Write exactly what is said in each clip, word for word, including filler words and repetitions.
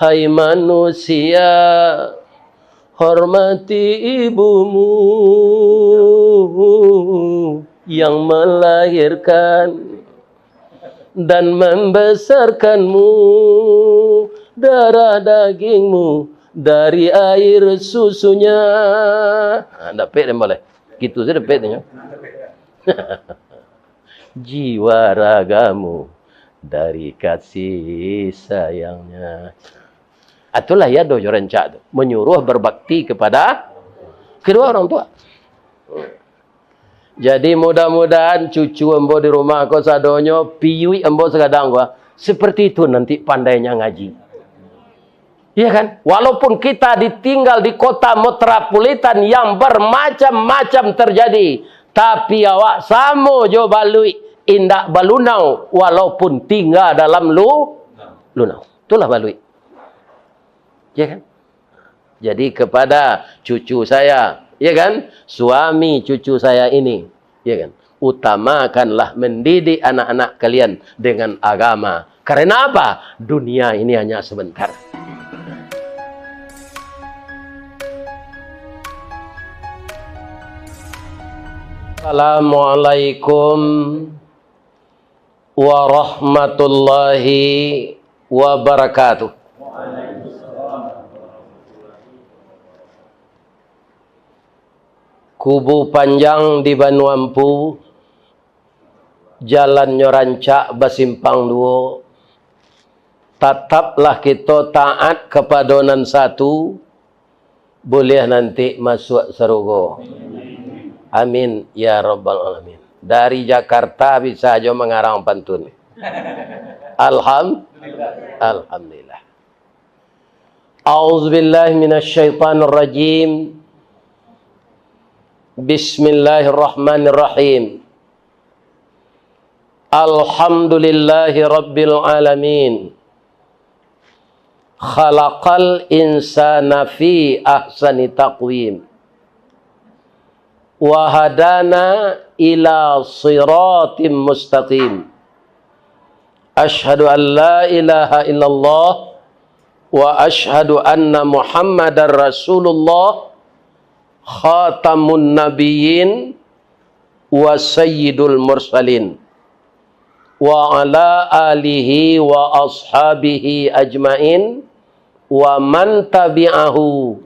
Hai manusia, hormati ibumu yang melahirkan dan membesarkanmu, darah dagingmu dari air susunya. Ha, dapek den boleh. Gitu saja dapek tu nyo. Jiwa ragamu dari kasih sayangnya. Itulah ya doh jo rancak tu, menyuruh berbakti kepada kedua orang tua. Jadi mudah-mudahan cucu ambo di rumah ko sadonyo, piyuik ambo sagadang ko, seperti itu nanti pandainya ngaji. Iya kan? Walaupun kita ditinggal di kota metropolitan yang bermacam-macam terjadi, tapi awak samo jo baluik, indak balunau, walaupun tinggal dalam lu-, lunau. Itulah baluik. Ya kan? Jadi kepada cucu saya, ya kan? Suami cucu saya ini, ya kan? Utamakanlah mendidik anak-anak kalian dengan agama. Karena apa? Dunia ini hanya sebentar. Assalamualaikum warahmatullahi wabarakatuh. Kubu panjang di Banua Ampu, jalannyo rancak basimpang duo. Tataplah kito taat kapado nan satu, buliah nanti masuak sarugo. Amin ya rabbal alamin. Dari Jakarta bisa jo mangarang pantun. Alham-, alhamdulillah. A'udzubillahi minasyaitonirrajim. Bismillahirrahmanirrahim. Alhamdulillahi rabbil alamin. Khalaqal insana fi ahsani taqwim. Wa hadana ila siratim mustaqim. Asyhadu an la ilaha illallah wa asyhadu anna Muhammadar Rasulullah, khatamun nabiyyin wa sayyidul mursalin, wa ala alihi wa ashabihi ajmain, wa man tabi'ahu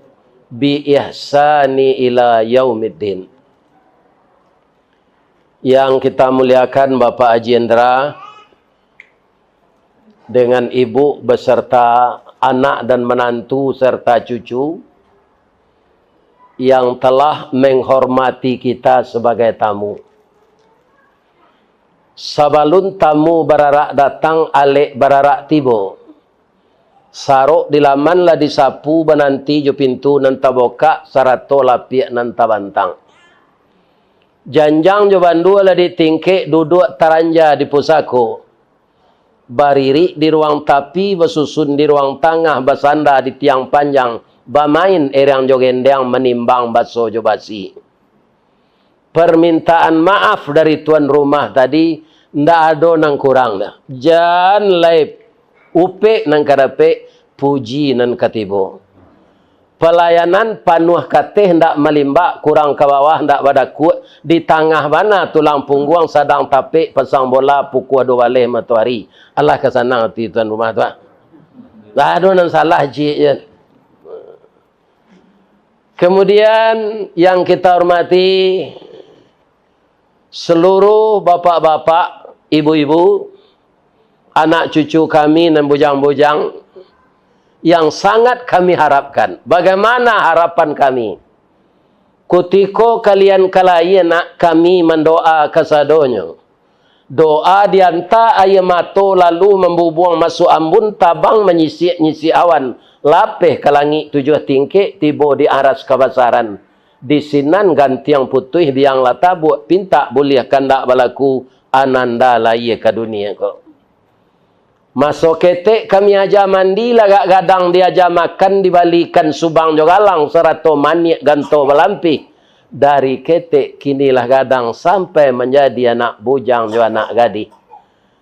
bi ihsani ila yaumiddin. Yang kita muliakan Bapak Haji Indra, dengan ibu beserta anak dan menantu serta cucu yang telah menghormati kita sebagai tamu. Sabalun tamu bararak datang, alek bararak tibo. Sarok di laman lah disapu, bananti jo pintu nan tabokak, sarato lapiak nan tabantang. Janjang jo bandua lah ditingkek, duduak taranja di pusako. Baririk di ruang tapi, basusun di ruang tangah, basanda di tiang panjang, bamain erang jo gendang, manimbang baso jo basi. Permintaan maaf dari tuan rumah tadi, ndak ado nan kurang doh. Jan lai upek nan ka dapek, puji nan ka tibo. Palayanan panuah kateh ndak malimbak, kurang ka bawah ndak badakuak, di tangah bana tulang pungguang, sadang tapek pasang bola, pukua duo baleh matoari. Alah ka sanang ati tuan rumah tu, ah. Ndak ado nan salah, ciek je. Kemudian yang kita hormati, seluruh bapak-bapak, ibu-ibu, anak cucu kami nan bujang-bujang, yang sangat kami harapkan. Bagaimana harapan kami? Kutiko kalian ka lahia nak, kami mandoa kasadonyo. Doa dianta aia mato, lalu mambubuang masuak ambun, tabang manyisiak-nyisiak awan, lapeh ka langik tujuah tingkek, tibo di aras kabasaran. Di sinan gantiang putuih, biang lah tabuak, pintak buliah kandak balaku, ananda lahia ka dunia ko. Maso ketek kami aja mandi, lagak gadang diaja makan, dibalikan subang jo galang, sarato maniak ganto balampih. Dari ketek kini lah gadang, sampai manjadi anak bujang jo anak gadih.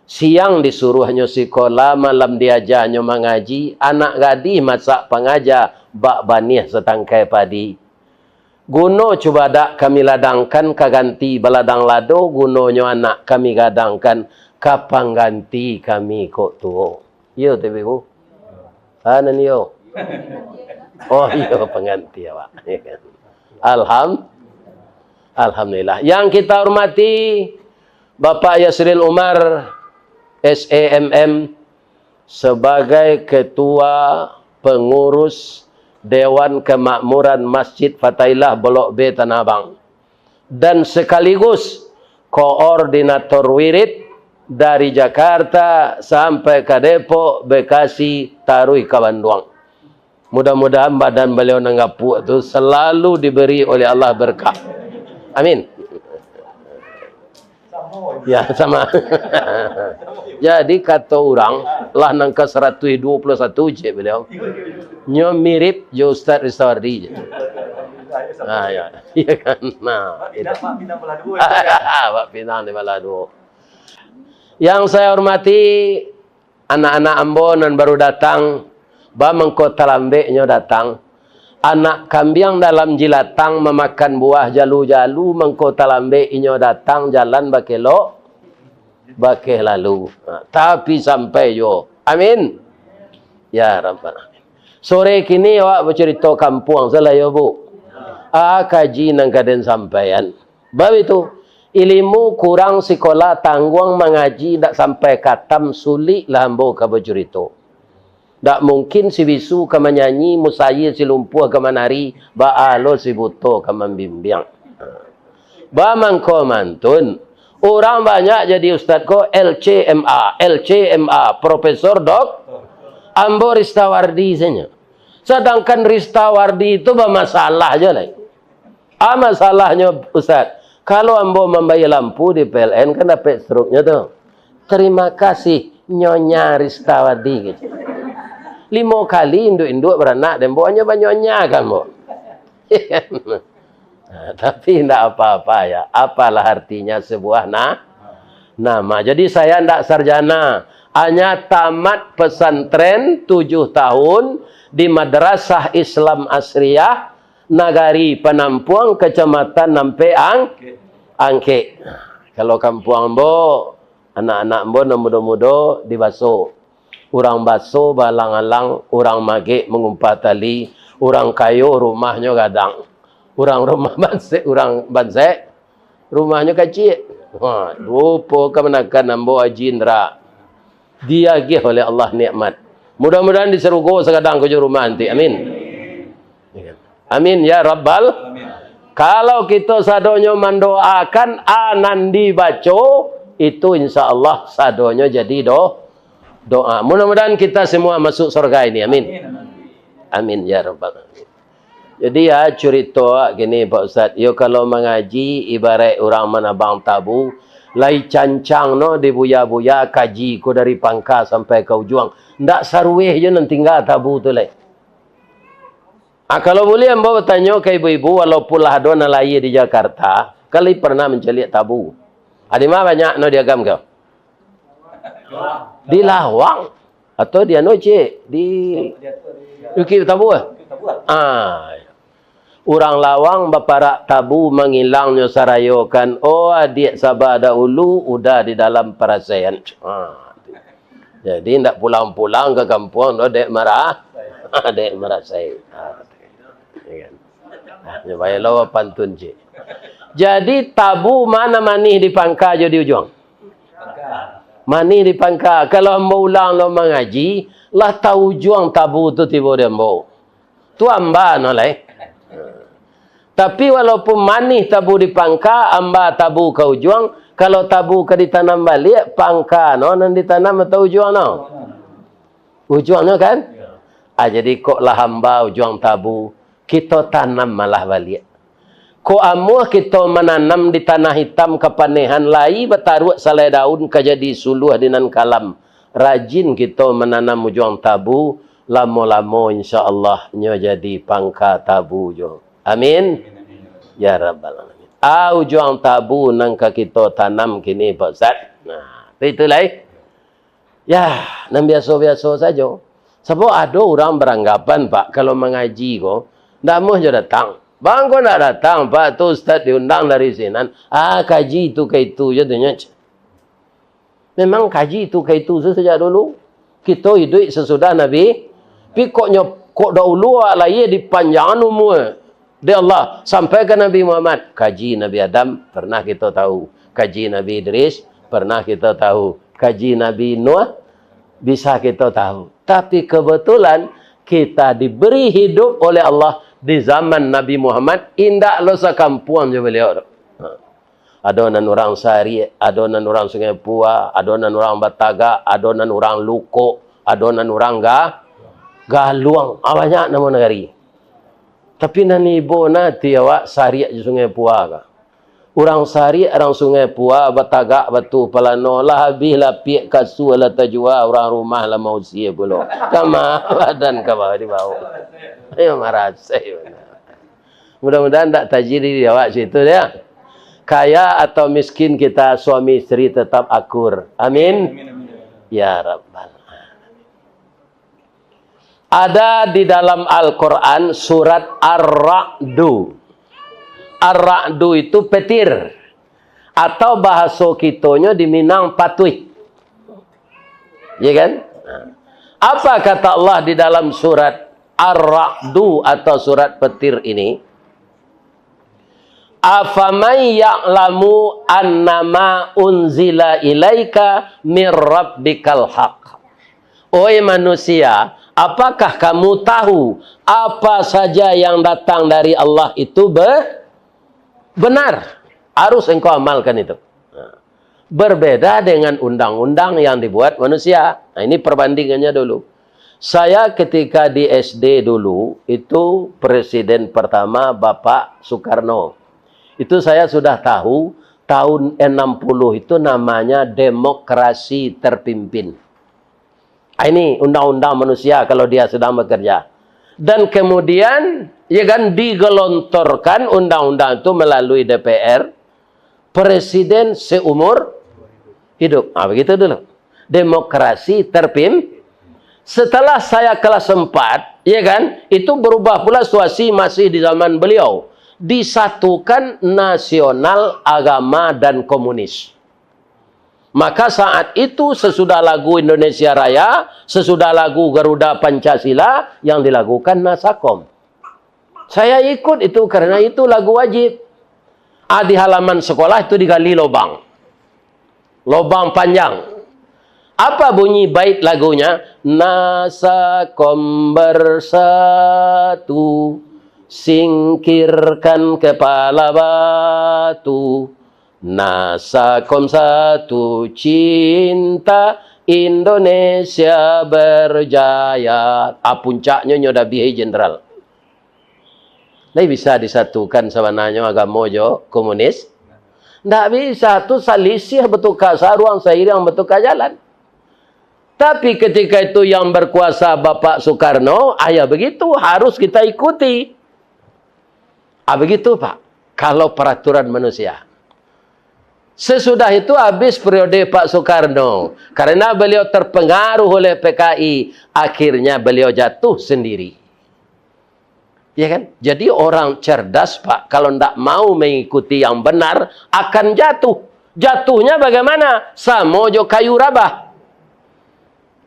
Siang disuruahnyo sikola, malam diajanyo mangaji, anak gadih masak pangaja, bak baniah satangkai padi. Guno cubadak kami ladangkan ka ganti baladang lado, gunonyo anak kami gadangkan ka pangganti kami kok tuo. Iyo, T B U? Anan iyo. Oh, iyo, pangganti awak. Alham-, Alhamdulillah. Yang kita hormati, Bapak Yasril Umar, S E M M, sebagai Ketua Pengurus Dewan Kemakmuran Masjid Fatailah Blok B Tanah Abang, dan sekaligus koordinator wirid dari Jakarta sampai ka Depok, Bekasi, taruih ka Banduang. Mudah-mudahan badan baliau nan gapuak tu selalu diberi oleh Allah berkah. Amin. Ya, sama. Jadi, kato urang, lah nan ka saratuih duo puluah satu cek baliau. Nyo mirip jo Ustaz Ristawardi je. Ah, ya. Iya kan? Nah, itu. Pak Pinang di balah duo. Yang saya hormati, anak-anak ambo nan baru datang, ba mangko talambeknyo datang. Anak kambiang dalam jilatang mamakan buah jalu-jalu, mangko talambek inyo datang, jalan bakelok, bakeh lalu. Ha, tapi sampai juo. Amin. Ya Rabbal Alamin. Sore kini awak bacurito kampuang, salah yo, Bu? Ah, kaji nan ka den sampaian. Bab itu, ilimu kurang sikola tangguang mangaji ndak sampai katam, sulik lah ambo ka bacurito. Ndak mungkin si bisu ka manyanyi, musayi si lumpuah ka manari, baa lo si buto ka mambimbiang. Bamangko mantun, urang banyak jadi ustad ko L C M A, L C M A, Profesor Dok, ambo Ristawardi sajo. Sadangkan Ristawardi tu bamasalah jo lai. Ah, masalahnyo, Ustaz, kalau ambo mambayia lampu di P L N, kan dapek struknyo tu. "Terima kasih, Nyonya Ristawardi," gitu. Limo kali induak-induak baranak dek ambo, hanyo banyonya kan, ambo. Nah, tapi ndak apa-apa ya. Apalah artinya sebuah na-, nama. Jadi saya ndak sarjana, hanya tamat pesantren tujuh tahun di Madrasah Islam Asriyah, Nagari Panampuang, Kecamatan Ampek Ang-, Angkek. Kalau kampuang ambo, anak-anak ambo nan mudo-mudo di Baso. Urang Baso baalang-alang, urang Magek mangumpah tali, urang kayo rumahnyo gadang. Urang rumah bansek, urang bansek, rumahnyo kaciak. Ha, rupo kamanakan ambo Haji Indra. Diagiah oleh Allah nikmat. Mudah-mudahan di sarugo sagadang ko jo rumah nanti. Amin. Amin ya Rabbal. Amin. Kalau kito sadonyo mandoakan a nan dibaco, itu insya Allah sadonyo jadi do-, doa. Mudah-mudahan kita semua masuk surga ini. Amin. Amin ya Rabbal Alamin. Jadi, ya, curito awak gini, Pak Ustaz. Yo, kalau mangaji, ibaraik urang manabang tabu, lai cancang no dibuya-buya, kaji ko dari pangka sampai ka ujuang. Ndak saruweh jo nan tingga tabu tu lai. Ah, kalau buliah ambo batanyo ka ibu-ibu, walaupun lah ado nan lahia di Jakarta, kali pernah mancaliak tabu. Ah, di ma banyak no di Agam ko? Di Lawang. Atau di anu, Cik? Di Bukik Tabu, eh? Ah. Urang Lawang baparak tabu mangilangnyo sarayo kan, oh adiak saba dahulu, udah di dalam parasaian. Ah. Jadi, ndak pulang-pulang ka kampuang doh, dek mara-, dek marasai. Ah. Iya kan? Ah, nyo bae lo pantun, Cik. Jadi, tabu ma nan manih di pangka jo di ujuang? Manih di pangka. Kalau ambo ulang lo mangaji, lah taujuang tabu tu tibo di ambo. Tu amba no lai. Tapi walaupun manih tabu di pangka, amba tabu ka ujuang, kalau tabu ka ditanam baliak, pangka no nan ditanam atau ujuang no? Ujuangnyo kan? Ah, jadi kok lah amba ujuang tabu, kito tanam malah baliak. Kok amuah kito mananam di tanah itam kapanehan, lai bataruak salai daun ka jadi suluah di nan kalam. Rajin kito mananam ujuang tabu, lamo-lamo insya Allah nyo jadi pangka tabu jo. Amin. Ya Rabbal Alamin. Ah, ujuang tabu nan ka kito tanam kini, Pak Ustaz. Nah, tu itu lai. Yah, nan biaso-biaso sajo. Sabab ado urang baranggapan, Pak, kalau mangaji ko, ndak amuah jo datang. Bang ko ndak datang, Pak, tu ustaz diundang dari sinan. Ah, kaji tu ka itu je tu nyo. Memang kaji tu ka itu sajak dulu. Kito iduik sasudah Nabi. Pi kok nyo, kok dahulu awak lahia dipanjangan umua dek Allah, sampai ka Nabi Muhammad. Kaji Nabi Adam pernah kito tahu. Kaji Nabi Idris pernah kito tahu. Kaji Nabi Nuh bisa kito tahu. Tapi kebetulan kita diberi hidup oleh Allah di zaman Nabi Muhammad, indak lo sakampuang jo beliau tu. Ha. Ado nan urang Sariak, ado nan urang Sungai Pua, ado nan urang Batagak, ado nan urang Lukok, ado nan urang Ga-, Galuang. Ah, banyak namo nagari. Tapi nan ibo na ati awak Sariak jo Sungai Pua ka. Urang Sariak, urang Sungai Pua, Batagak, Batu Palano, lah abih lapiak kasua lah tajua, urang rumah lah mausia pulo. Kama badan ka bawah dibawa. Ayo marasai bana. Mudah-mudahan tak tajadi di awak situ ya. Kaya atau miskin kita, suami isteri tetap akur. Amin. Ya Rabbal Alamin. Ada di dalam Al-Quran surat Ar-Ra'du. Ar-Ra'du itu petir. Atau bahaso kitonyo di Minang patuih. Ya kan? Apa kata Allah di dalam surat Ar-Ra'du atau surat petir ini? "Afaman ya'lamu annama unzila ilaika mir rabbikal haq." Oi manusia, apakah kamu tahu apa saja yang datang dari Allah itu be-, benar? Harus engkau amalkan itu. Berbeda dengan undang-undang yang dibuat manusia. Nah, ini perbandingannya dulu. Saya ketika di S D dulu, itu presiden pertama Bapak Soekarno. Itu saya sudah tahu, tahun enam puluh itu namanya demokrasi terpimpin. Ah, ini undang-undang manusia kalau dia sedang bekerja. Dan kemudian, ya kan, digelontorkan undang-undang itu melalui D P R, presiden seumur hidup. Ah, begitu dulu. Demokrasi terpim-, setelah saya kelas empat, ya kan, itu berubah pula situasi masih di zaman beliau. Disatukan nasional, agama, dan komunis. Maka saat itu sesudah lagu Indonesia Raya, sesudah lagu Garuda Pancasila, yang dilakukan Nasakom. Saya ikut itu karena itu lagu wajib. Ah, di halaman sekolah itu digali lobang. Lobang panjang. Apa bunyi bait lagunya? Nasakom bersatu, singkirkan kepala batu. Nasakom satu cinta, Indonesia berjaya. Ah, puncaknyo nyo dabih, Jenderal. Lai bisa disatukan sabananyo agamo jo komunis? Ndak bisa, tu salisiah batuka saruang, sairiang batuka jalan. Tapi ketika itu yang berkuasa Bapak Soekarno, ah, ya begitu, harus kita ikuti. Ah, begitu, Pak, kalau peraturan manusia. Sesudah itu habis periode Pak Soekarno. Karena beliau terpengaruh oleh P K I, akhirnya beliau jatuh sendiri. Ya kan? Jadi orang cerdas, Pak, kalau ndak mau mengikuti yang benar, akan jatuh. Jatuhnya bagaimana? Samo jo kayu rabah.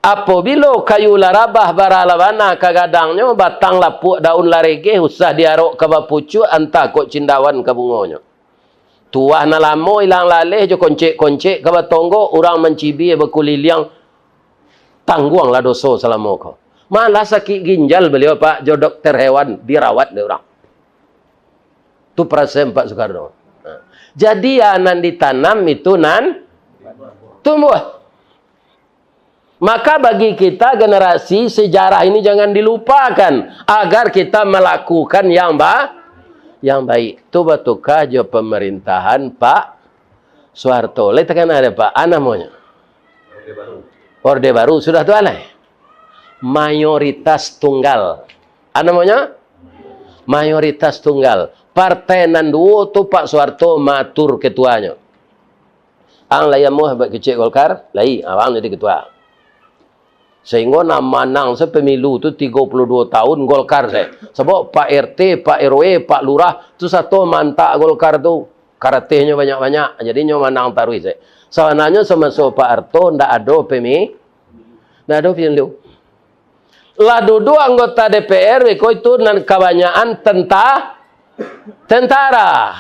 Apobilo kayu lah rabah, bara lah bana ka gadangnyo, batang lapuak, daun lah regeh, usah diarok ka bapucuak, antah kok cindawan ka bungonyo. Tuah nan lamo ilang laleh jo koncek-koncek ka batonggo, urang mancibia bakuliliang, tangguanglah doso salamo ko. Malah sakik ginjal baliau, Pak, jo dokter hewan dirawat dek urang. Tu perasaan Pak Soekarno. Nah, jadi, ya, nan ditanam itu nan tumbuah. Maka bagi kita generasi sejarah ini jangan dilupakan, agar kita melakukan yang ba-, yang baik. Tu batuka jo pemerintahan Pak Soeharto. Lai takana dek Pak, a namonyo? Orde Baru. Orde Baru, sudah tu alai. Mayoritas tunggal. A namonyo? Mayoritas tunggal. Partai nan duo tu Pak Soeharto maatur ketuanyo. Ang lai amuah buek kecek Golkar, lai, abang jadi ketua. Sahinggo nan manang se pemilu tu tigo puluah duo tahun Golkar se. Sabab Pak R T, Pak R W, Pak Lurah tu sato mantak Golkar tu. Karatehnyo banyak-banyak, jadi nyo manang taruih se. Sabananyo samaso Pak Harto ndak ado pemi-, ndak ado pemilu. Lah duduak anggota D P R, beko itu nan kabanyakan tenta-, tentara.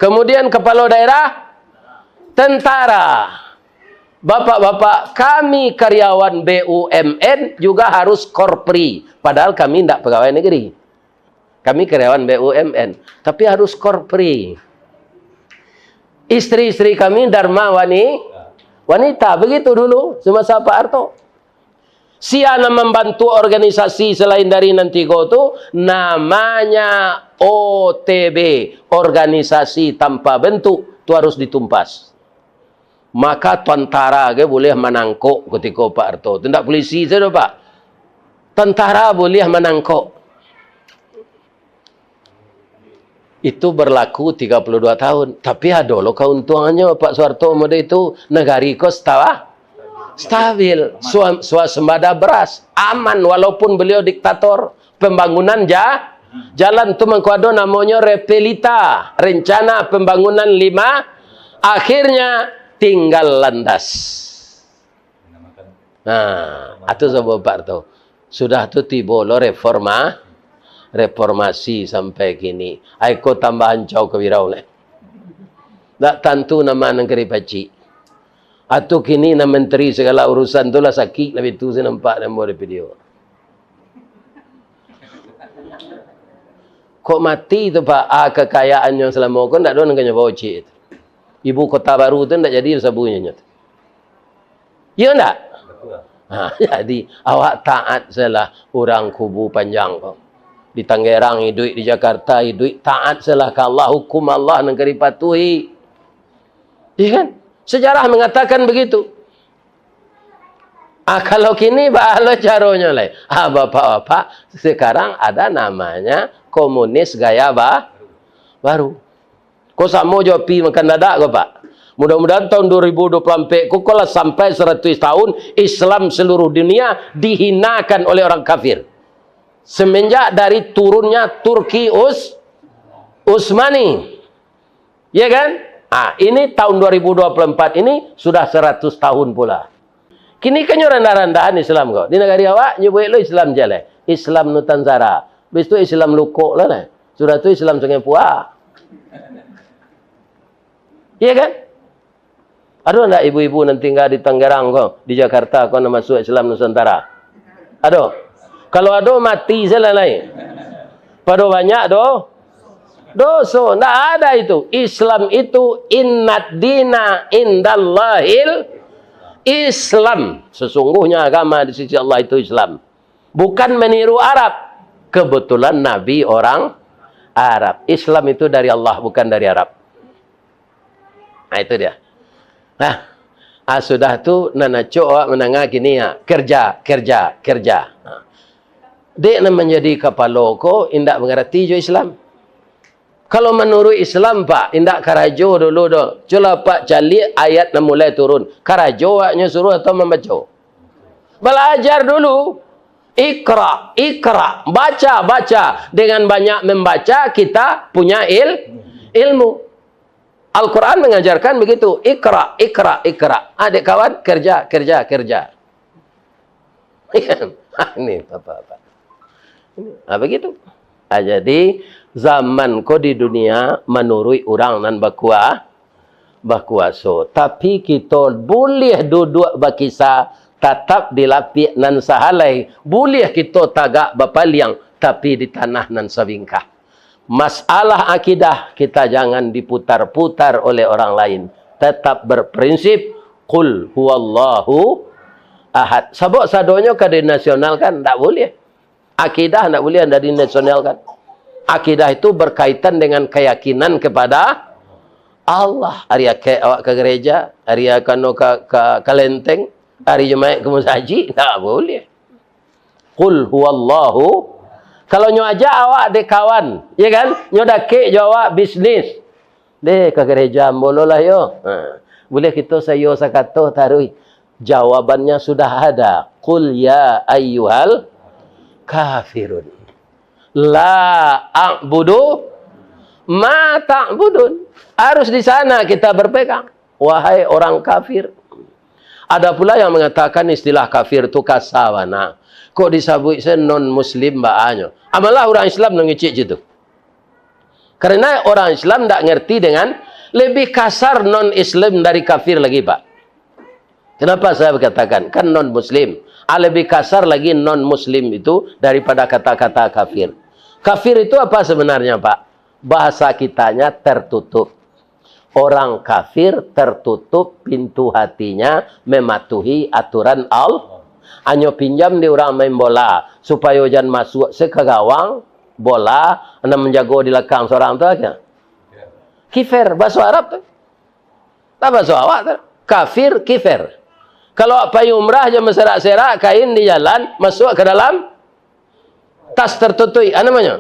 Kemudian kepala daerah, tentara. Bapak-bapak, kami karyawan B U M N juga harus korpri, padahal kami ndak pegawai negeri. Kami karyawan B U M N, tapi harus korpri. Istri-istri kami dharma wani-, wanita, begitu dulu, semasa Pak Harto. Sia nan mambantu organisasi selain dari nan tigo tu, namanya O T B, organisasi tanpa bentuk, tu harus ditumpas. Maka tantara ge buliah manangkok kutiko Pak Harto tu, ndak pulisi sajo, Pak. Tantara buliah manangkok. Itu berlaku tiga puluh dua tahun. Tapi ado lo kauntuangannyo, Pak Suharto mode itu, nagari ko stawa-, stabil, sua-, swasembada beras, aman walaupun beliau diktator. Pembangunan ja-, jalan tu mangko ado namonyo repelita, rencana pembangunan lima, akhirnya tinggal landas. Nah, atu sababar tu. Sudah tu tibo lo reforma-, reformasi sampai kini. Ai ko tambah ancau ka Fir'aun, eh. Ndak tantu nama nan ka dipacik. Atu kini nan menteri segala urusan tu lah sakik, lah itu se nampak dalam video. Kok mati tu, Pak? Ah, kekayaannyo salamo ko ndak ado nan ka nyo bao ciek tu. Ibu kota baru tu ndak jadi sabunyo nyo tu. Iyo ndak? Betul. Ha, jadi, awak taat sajolah urang Kubu Panjang ko. Di Tangerang iduik, di Jakarta iduik, taat sajolah ka Allah, hukum Allah nan ka dipatuhi. Iya kan? Sejarah mengatakan begitu. Ah, kalau kini, baa lo caronyo lai? Ah, bapak-bapak, sekarang ada namanya komunis gaya ba-, baru. Ko samo jo api makan dadak ko, Pak. Mudah-mudahan tahun dua ribu dua puluh ampek ko, ko lah sampai seratus tahun Islam seluruh dunia dihinakan oleh orang kafir. Semenjak dari turunnya Turki Us-, Utsmani. Ya kan? Ah, ini tahun dua ribu dua puluh empat ini sudah seratus tahun pula. Kini kan nyo randah-randahan Islam ko. Di nagari awak, nyo buek lo Islam jaleh. Islam Nusantara. Bis tu Islam Lukok lah, lah. Sudah tu Islam Sungai Pua. Iya kan? Ado ndak ibu-ibu nan tingga di Tangerang ko, di Jakarta ko, nan masuak Islam Nusantara? Ado? Kalau ado, mati sajolah lai. Pado banyak do-, doso. Ndak ada itu. Islam itu, innad dina indallahil Islam. Sesungguhnya agama di sisi Allah itu Islam. Bukan meniru Arab. Kebetulan Nabi orang Arab. Islam itu dari Allah, bukan dari Arab. Nah, itu dia. Nah, ah, sudah tu, nan acok awak mandanga kini, ah, kerja, kerja, kerja. Nah. Dek nan manjadi kapalo ko indak mangarati jo Islam. Kalau manuruik Islam, Pak, indak karajo dulu doh. Cubolah, Pak, caliak ayat nan mulai turun. Karajo awaknyo suruah atau mambaco? Balajar dulu. Iqra, iqra, baca, baca. Dengan banyak membaca, kita punya il-, ilmu. Al-Quran mengajarkan begitu. Iqra, iqra, iqra. Adik kawan, kerja, kerja, kerja. Ini apa-apa. Ah, begitu. Ah, jadi, zaman ko di dunia manuruik urang nan bakua-, bakuaso. Tapi kito buliah duduak bakisa, tatap di lapiak nan sahalai. Buliah kito tagak bapaliang, tapi di tanah nan sabingkah. Masalah akidah, kita jangan diputar-putar oleh orang lain. Tetap berprinsip, "Qul huwallahu ahad." Sabab sadonyo ka dinasionalkan, ndak buliah. Akidah ndak buliah dari nasional kan. Akidah itu berkaitan dengan keyakinan kepada Allah. Ari akek awak ka gereja, ari kano ka, ka, ka lenteng, ari Jumaik ka musajik, ndak buliah. Qul huwallahu. Kalau nyo ajak awak dek kawan, ya kan? Nyo dakek jo awak bisnis. Deh, ka gereja ambo lo lah yo. Ha. Buliah kito saiyo sakato taruih. Jawabannya sudah ada. Qul ya ayyuhal kafirun. La a'budu ma ta'budun. Harus di sana kita berpegang. Wahai orang kafir. Ada pula yang mengatakan istilah kafir tu kasa bana. Kok disabuik se non muslim baanyo. Amalah orang Islam nan ngecek situ. Karena orang Islam ndak ngerti dengan lebih kasar non Islam dari kafir lagi, Pak. Kenapa saya katakan kan non muslim? Ah, lebih kasar lagi non muslim itu daripada kata-kata kafir. Kafir itu apa sebenarnya, Pak? Bahasa kitanya tertutup. Orang kafir tertutup pintu hatinya mematuhi aturan Allah. Hanyo pinjam di urang main bola, supayo jan masuak se ka gawang, bola, nan manjago di lakang sorang tu aja. Kifer, bahaso Arab tu. Tak bahaso awak tu. Kafir, kifer. Kalau awak pai umrah, jan maserak-serak kain di jalan, masuak ka dalam tas tertutup, ah, namonyo?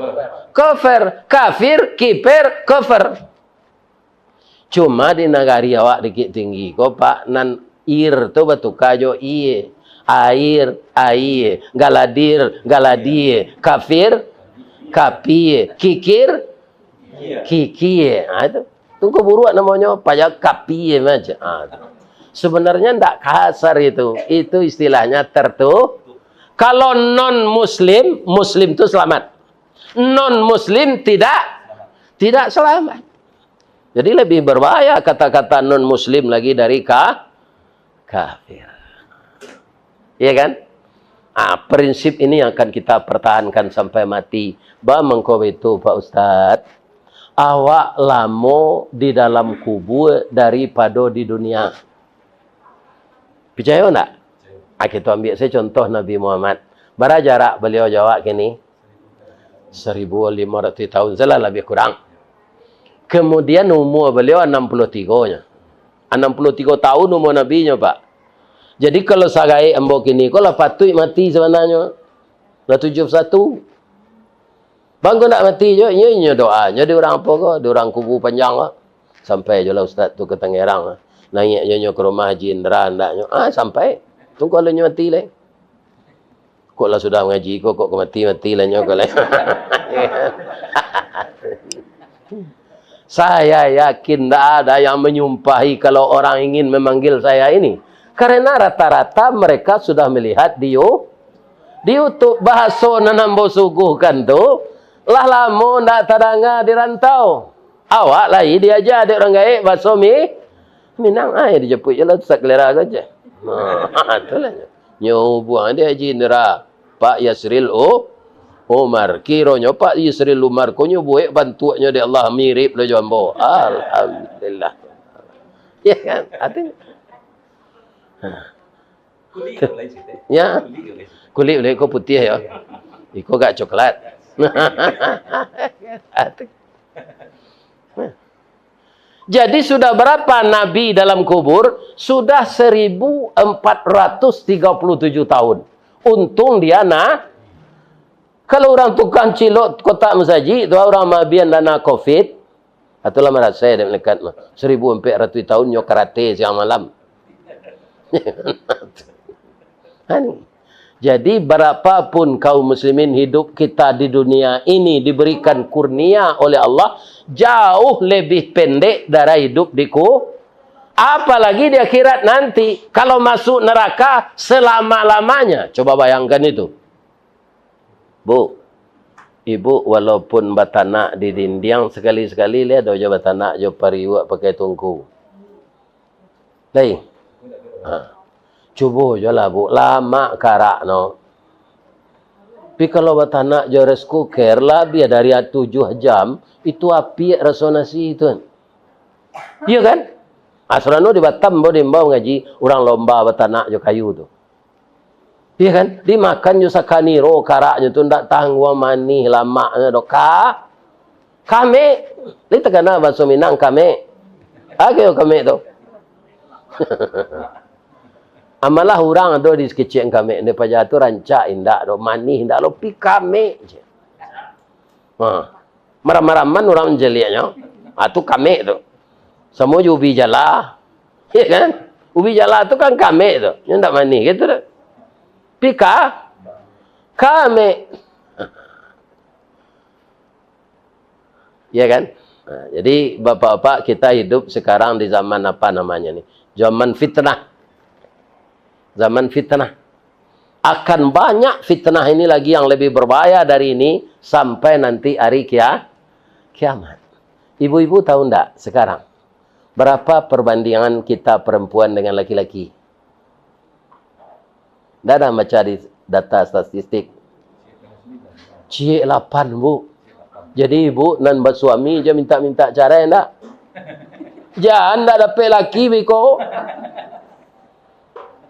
Kofer, kafir, kiper, kofer. Cuma di nagari awak Bukittinggi ko, Pak, nan ir tu batuka jo ie. Air, aie. Galadir, galadie. Kafir, kapie. Kikir, kikie. Ha, itu. Tungku buruak namonyo, payah kapie macam. Ha, itu. Sebenarnya ndak kasar itu. Itu istilahnya tertu-, kalau non muslim, muslim tu selamat. Non muslim tidak, tidak selamat. Jadi lebih berbahaya kata-kata non muslim lagi dari ka-, kafir. Iya kan? Ah, prinsip ini yang akan kita pertahankan sampai mati. Ba mangko itu, Pak Ustaz, awak lamo di dalam kubur daripado di dunia. Picayo ndak? Ah, kita ambil saja contoh Nabi Muhammad. Bara jarak beliau jo awak kini? Seribu lima ratus tahun salah lebih kurang. Kemudian umur beliau enam puluh tiga nyo. Enam puluh tiga tahun umur Nabi nyo, Pak. Jadi kalau sagaek ambo kini ko lah patuik mati sebenarnyo. Lah tujuh puluh satu. Bangko nak mati jo, inyo, inyo doa nyo di urang apo ko, di urang kubu panjang ko. Sampai jo lah ustaz tu ka Tangerang. Naiak jo nyo ka rumah Haji Indra, ndak nyo. Ah, sampai. Tunggu lah nyo mati lai. Kok lah sudah mangaji ko, kok ka mati, mati lah nyo ko lai. Saya yakin ndak ada yang menyumpahi kalau orang ingin memanggil saya ini. Karena rata-rata mereka sudah melihat di You-, di YouTube. Bahaso nan ambo suguhkan tu, lah lamo ndak tadanga di rantau. Awak lai diaja dek urang gaek bahaso Mi-, Minang, ai dijapuik je lah tu sakalera ko je. Ha, itulah nyo. Nyo buang dek Haji Indra, Pak Yasril U-, Umar. Kironyo Pak Yasril Umar ko nyo buek bantuaknyo dek Allah mirip lah jo ambo. Alhamdulillah. Ya kan? Artinya, ha. Kulik ko lain cerita. Ya. Kulik ko lain cerita. Kulik, kulik ko putiah ya. Iko agak coklat. Jadi sudah berapa Nabi dalam kubur? Sudah seribu empat ratus tiga puluh tujuh tahun. Untung dia nah, kalau urang tukang cilok kotak masajik tu, urang maabian dana covid, itulah marasai dek malaikat mah. Seribu ampek ratuih tahun nyo karate siang malam. Kan? Jadi, berapapun kaum muslimin hidup kita di dunia ini diberikan kurnia oleh Allah, jauh lebih pendek dari hidup di ku-, apalagi di akhirat nanti. Kalau masuk neraka selama-lamanya, coba bayangkan itu. Bu, ibu walaupun batanak di dindiang, sakali-sakali lai ado jo batanak jo pariuak pakai tungku. Lai. Ha. Cubo jo lah, Bu. Lamak karak no. Tapi kalau batanak jo rice cooker, labiah dari tujuah jam, itu apiak raso nasi tu kan. Iya kan? Asrano di Batam, bo, diimbau ngaji, urang lomba batanak jo kayu tu. Iya kan? Dimakan jo sakaniro karaknyo tu, ndak tangguang manih lamaknyo doh. Ka-, kamek. Lai takana bahaso Minang kamek. Apo kamek tu? Amalah urang ado di sekecek kamek, di paja tu rancak indak doh, manih indak doh, pi kamek je. Ha. Maram-maraman urang mancaliaknyo. Ha, tu kamek tu. Samo jo ubi jala. Ya kan? Ubi jala tu kan kamek tu, nyo ndak manih gitu tu. Pika, kamek. Ya kan? Nah, jadi bapak-bapak, kita hidup sekarang di zaman apa namanya ni? Zaman fitnah. Zaman fitnah. Akan banyak fitnah ini lagi yang lebih berbahaya dari ini sampai nanti hari kia-, kiamat. Ibu-ibu tahu ndak sekarang berapa perbandingan kita perempuan dengan laki-laki? Ndak ada baca di data statistik. Ciek lapan, Bu. Jadi, ibu nan basuami je minta-minta carai, ndak? Jan ndak dapek laki biko.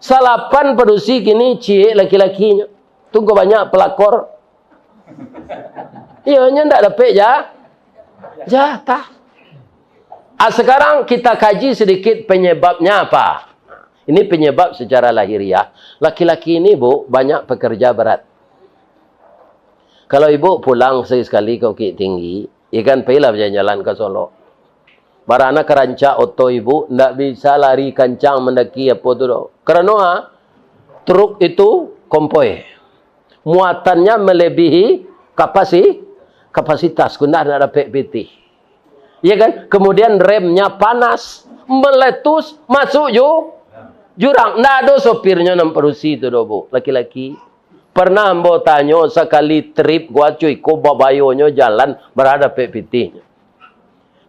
Salapan padusi kini ciek laki-lakinyo. Tunggu banyak pelakor. Iyo, nyo ndak dapek ja-, jatah. Ah, sekarang kita kaji sedikit penyebabnya apa. Ini penyebab secara lahiriah. Laki-laki ini, Bu, banyak pekerja berat. Kalau ibu pulang sekali-sekali ke Bukittinggi, ya kan, pailah bajalan-jalan ka Solok. Barana ka rancak oto ibu, ndak bisa lari kancang mandaki apo tu doh. Karano, ah, truk itu kompoi. Muatannyo melebihi kapasi-, kapasitas, kundah ndak dapek pitih. Ya kan? Kemudian remnya panas, meletus, masuk ju-, jurang. Ndak ado sopirnyo nan padusi tu doh, Bu, laki-laki. Pernah ambo tanyo sakali trip, guaco iko babayonyo jalan, bara dapek pitihnyo.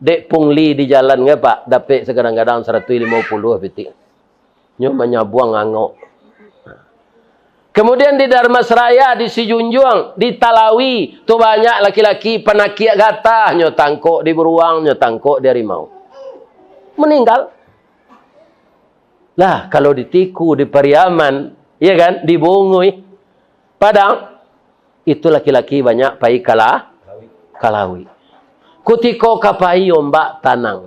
Dek pungli di jalan ngai, Pak, dapek sakadang-kadang saratuih limo puluah pitih. Nyo manyabuang angok. Kemudian di Dharmasraya, di Sijunjuang, di Talawi, tu banyak laki-laki panakiak gatah, nyo tangkok di buruang, nyo tangkok di harimau. Meninggal. Lah, kalau di Tiku, di Pariaman, ya kan, di Bunguih, Padang, itu laki-laki banyak pai ka la-, ka lauik. Kutiko ka pai, ombak tanang.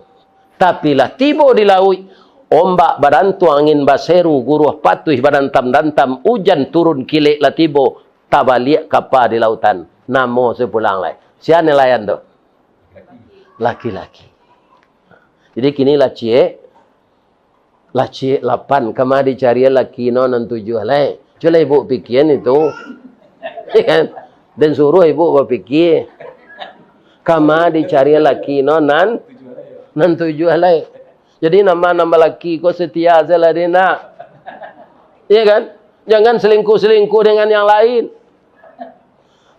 Tapi lah tibo di lauik, ombak badantuang, angin baseru, guruah patuih badantam-dantam, ujan turun kilek lah tibo, tabaliak kapa di lautan. Namo sapulang lai. Sia nelayan tu? Laki-laki. Jadi kini lah ciek, lah ciek lapan, kama dicari laki no nan tujuah lai. Cubolah ibu pikian itu. Ya kan? Den suruah ibu bapikia. Kama dicari laki no nan, nan tujuah lai. Jadi nambah-nambah laki ko setia sajolah dek nak. Ya kan? Jangan selingkuh-selingkuh dengan yang lain.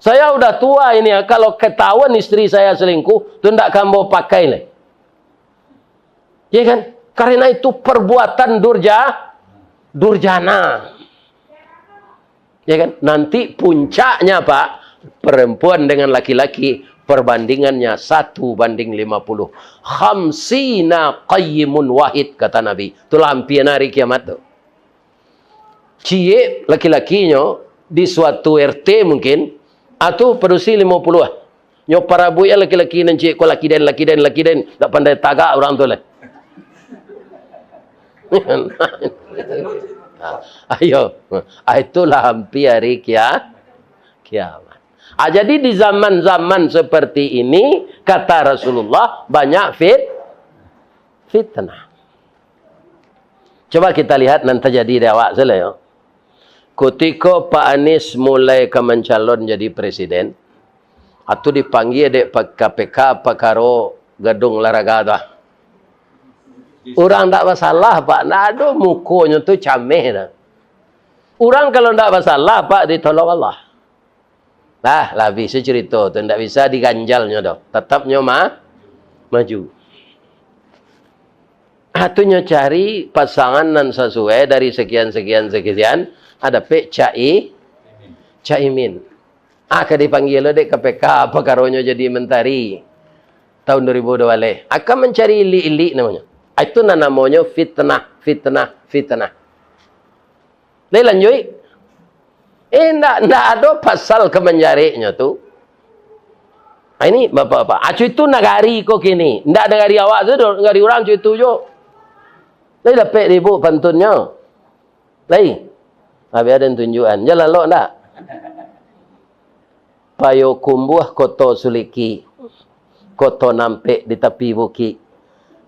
Saya udah tua ini ya, kalau ketahuan istri saya selingkuh, tu ndak ka ambo pakai lai. Ya kan? Karena itu perbuatan durja-, durjana. Ya kan? Nanti puncaknya, Pak, perempuan dengan laki-laki, perbandingannya satu banding lima puluh. Khamsina qayyimun wahid, kata Nabi. Itulah ampia hari kiamat tu. Ciek laki-lakinyo di suatu R T mungkin, ah, tu padusi limo puluah. Nyo parabuik laki-laki nan ciek ko, laki den, laki den, laki den. Dak pandai tagak urang tu lai. Ayo. Ah, itulah ampia hari kia-, kiamat. Ah, jadi di zaman-zaman seperti ini, kata Rasulullah, banyak fit-, fitnah. Coba kita lihat nan tajadi di awak sajolah, yo. Kutiko Pak Anies mulai ka mancalon jadi presiden, atau dipanggia dek pa-, K P K pakaro gadung olahraga tu, ah. Urang ndak basalah, Pak. Ndak ado, mukonyo tu cameh dah. Urang kalau ndak basalah, Pak, ditolong Allah. Lah, lah abih se carito tu, ndak bisa diganjalnyo doh. Tatap nyo ma-, maju. Ah, tu nyo cari pasangan nan sasuai dari sekian, sekian, sekian, ah, dapek Cak I-, Cak Imin. Ah, ka dipanggia lo dek K P K, pakaronyo jadi mentari tahun dua ribu dua baleh. Ah, ka mancari ilik-ilik namonyo. Ah, itu nan namonyo fitnah, fitnah, fitnah. Lai lanjuik. Eh, ndak, ndak ado pasal ka manjareknyo tu. Ah, ini, Bapak-bapak, acu itu nagari ko kini. Ndak nagari awak tu doh, nagari urang acu itu jo. Lai dapek di ibu pantunnyo? Lai? Abih aden tunjuakan. Jan lalok ndak? Payokumbuah Koto Suliki, Koto Nampek di tapi bukik,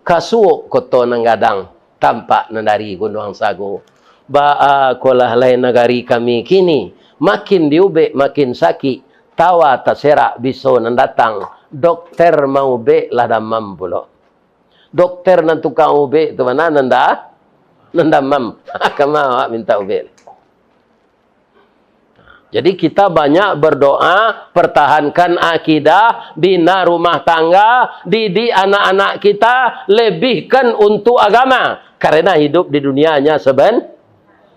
Kasuok Koto Nan Gadang, Tampak nan dari Gunuang Sago. Baa kolah lai nagari kami kini, makin diubek makin sakik, tawa taserak biso nan datang, dokter maubek lah damam pulo. Dokter nan tukang ubek tu ma nan da-, nan damam. Kama awak mintak ubek. Jadi kita banyak berdoa, pertahankan akidah, bina rumah tangga, didik anak-anak kita, lebihkan untuk agama. Karena hidup di dunia hanya seben-,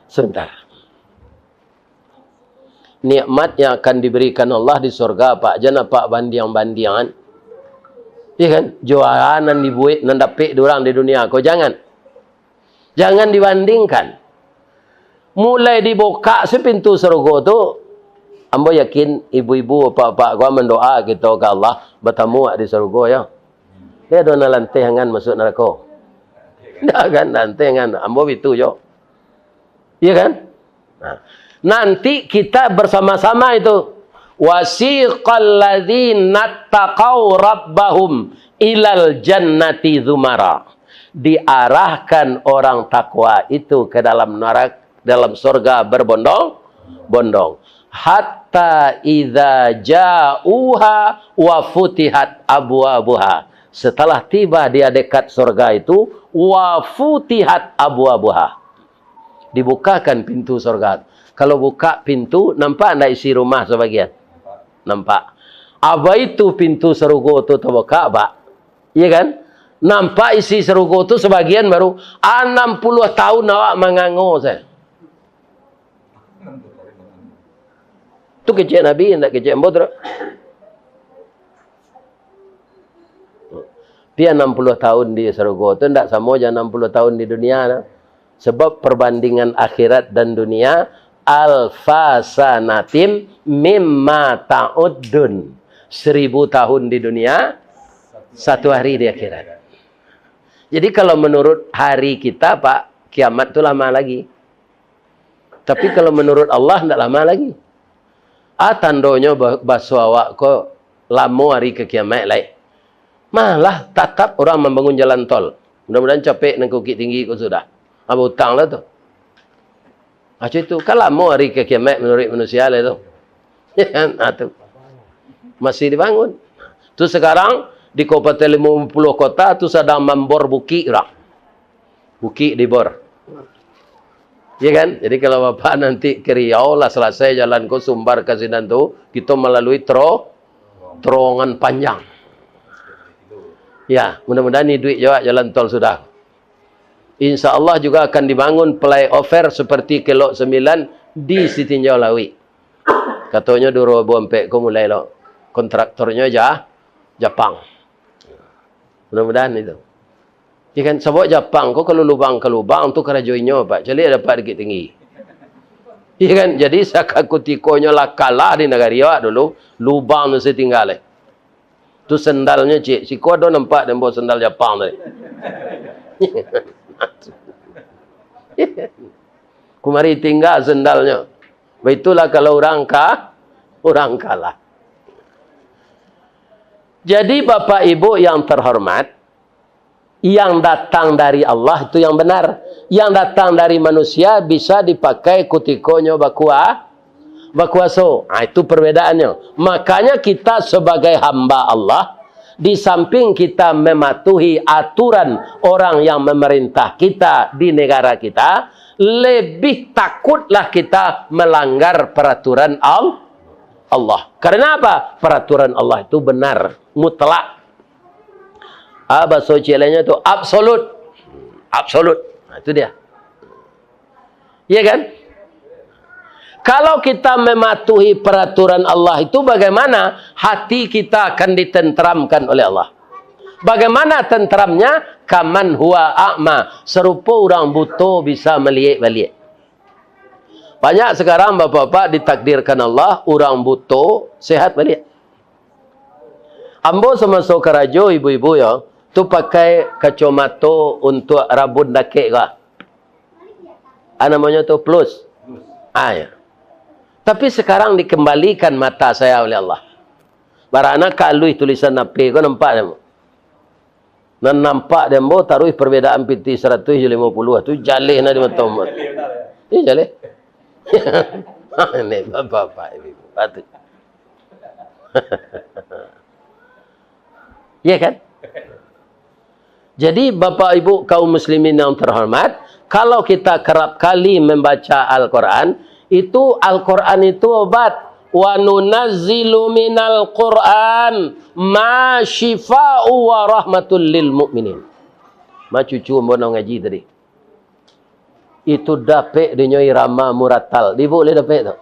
sebentar. Nikmat yang akan diberikan Allah di surga, Pak, jan Apak bandiang-bandiangan. Iya kan? Jualan nan dibuek, nan dapek di urang di dunia ko, jangan. Jangan dibandingkan. Mulai dibukak se pintu sarugo tu, ambo yakin ibu-ibu, apak-apak ko mandoa kito ka Allah, batamu awak di sarugo, yo. Dia ado nan lanteh angan masuk narako. Ndak kan, lanteh angan. Ambo bitu jo. Iya kan? Nah, nanti kita bersama-sama itu. "Wasiqal ladzina taqau rabbahum ilal jannati zumara." Diarahkan orang takwa itu ke dalam narak-, dalam surga berbondong-bondong. "Hatta idza ja'uha wa futihat abwabuha." Setelah tiba dia dekat surga itu, "Wa futihat abwabuha." Dibukakan pintu surga. Kalau buka pintu, nampak ndak isi rumah sabagian? Nampak. Apo itu pintu sarugo tu tabuka, Pak? Iya kan? Nampak isi sarugo tu sabagian baru, anam puluah tahun awak mangango sajo. Tu kecek Nabi, ndak kecek ambo tu. Tapi anam puluah tahun di sarugo tu ndak samo jo anam puluah tahun di dunia tu. Sebab perbandingan akhirat dan dunia, alfa sanatim mimma ta'uddun. Seribu tahun di dunia, satu hari di akhirat. Jadi kalau menurut hari kita, Pak, kiamat tu lama lagi. Tapi kalau menurut Allah, ndak lama lagi. Ah, tandonyo ba-, baso awak ko lamo hari ka kiamaik lai. Malah tatap urang mambangun jalan tol. Mudah-mudahan capek nan ka Bukittinggi ko sudah. Ah, bautang lah tu. Ah, macam itu. Kan lamo hari ka kiamaik manuruik manusia lai tu. Ya kan? Ah, tu. Masih dibangun. Tu sekarang di Kabupaten Limo Puluah Kota tu sadang mambor bukik urang. Bukik dibor. Ya kan? Jadi kalau Bapak nanti ke Riau lah selesai jalan ko Sumbar ka sinan tu, kito malalui tero-, terowongan panjang. Ya, mudah-mudahan iduik jo awak jalan tol sudah. Insya Allah juga akan dibangun flyover seperti Kelok Sembilan di Sitinjau Lauik. Katonyo duo ribu ampek ko mulai lo. Kontraktornyo Ja-, Japang. Mudah-mudahan itu. Ya kan, sabab Japang ko kalau lubang ka lubang tu karajo inyo, Pak. Caliak dapek Bukittinggi. Ya kan, jadi sakutikonyo lah kalah di nagari awak dulu, lubang tu satingga lai. Tu sandalnyo, cik. Siko ado nampak den bawa sandal Japang tadi. Kumari tingga sandalnyo. Baitulah kalau urang ka-, urang kalah. Jadi, Bapak Ibu yang terhormat, yang datang dari Allah itu yang benar. Yang datang dari manusia bisa dipakai kutikonyo bakua-, bakuaso. Ah, itu perbedaannya. Makanya kita sebagai hamba Allah, di samping kita mematuhi aturan orang yang memerintah kita di negara kita, lebih takutlah kita melanggar peraturan Al-, Allah. Karena apa? Peraturan Allah itu benar, mutlak. Ah, bahaso ciek lainnyo tu, absolut. Absolut. Nah, itu dia. Iya kan? Kalau kita mematuhi peraturan Allah itu, bagaimana hati kita akan ditenteramkan oleh Allah? Bagaimana tenteramnya? Kaman huwa a'ma, sarupo urang buto bisa maliek baliak. Banyak sekarang bapak-bapak ditakdirkan Allah, urang buto sehat baliak. Ambo samaso karajo, ibu-ibu yo, tu pakai kacomato untuak rabun dakek ko. Ah, namonyo tu plus. Ah, ya. Tapi sekarang dikembalikan mata saya oleh Allah. Barana ka aluih tulisan H P ko nampak namo. Nan nampak di ambo taruih perbedaan pitih saratuih jo limo puluah tu jaleh na di mato ambo. Iyo jaleh. Ini bapak-bapak, ibu-ibu. Patut. Iya kan? Jadi, Bapak Ibu kaum muslimin yang terhormat, kalau kita kerap kali membaca Al-Quran, itu Al-Quran itu obat. "Wa nunazzilu minal Quran ma syifa'u wa rahmatul lil mu'minin." Ma cucu ambo nan ngaji tadi. Itu dapek dinyo irama muratal. Di ibu lai dapek tu?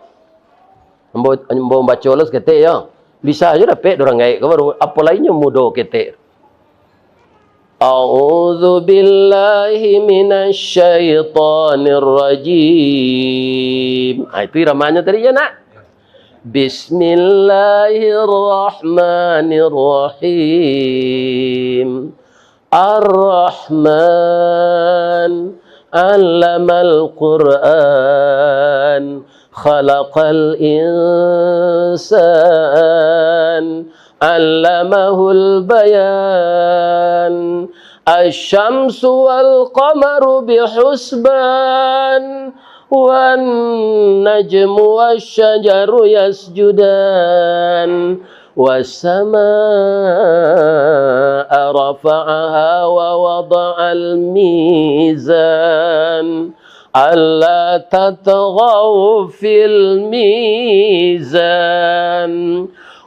Ambo, ambo baco lo saketek yo. Bisa ajo dapek di urang gaek ko baru, apolai inyo mudo ketek. A'udzu billahi minasy syaithanir rajim. Ah, itu iramanyo tadi yo, nak. Bismillahirrahmanirrahim. Ar-Rahman, 'allamal Qur'an, khalaqal insan, 'allamahul bayan. Asy-syamsu wal qamaru bihusban, wan najmu wasy-syajaru yasjudan. Was-samaa'a rafa'aha wa wada'al mizan. Alla tatghaw fil mizan.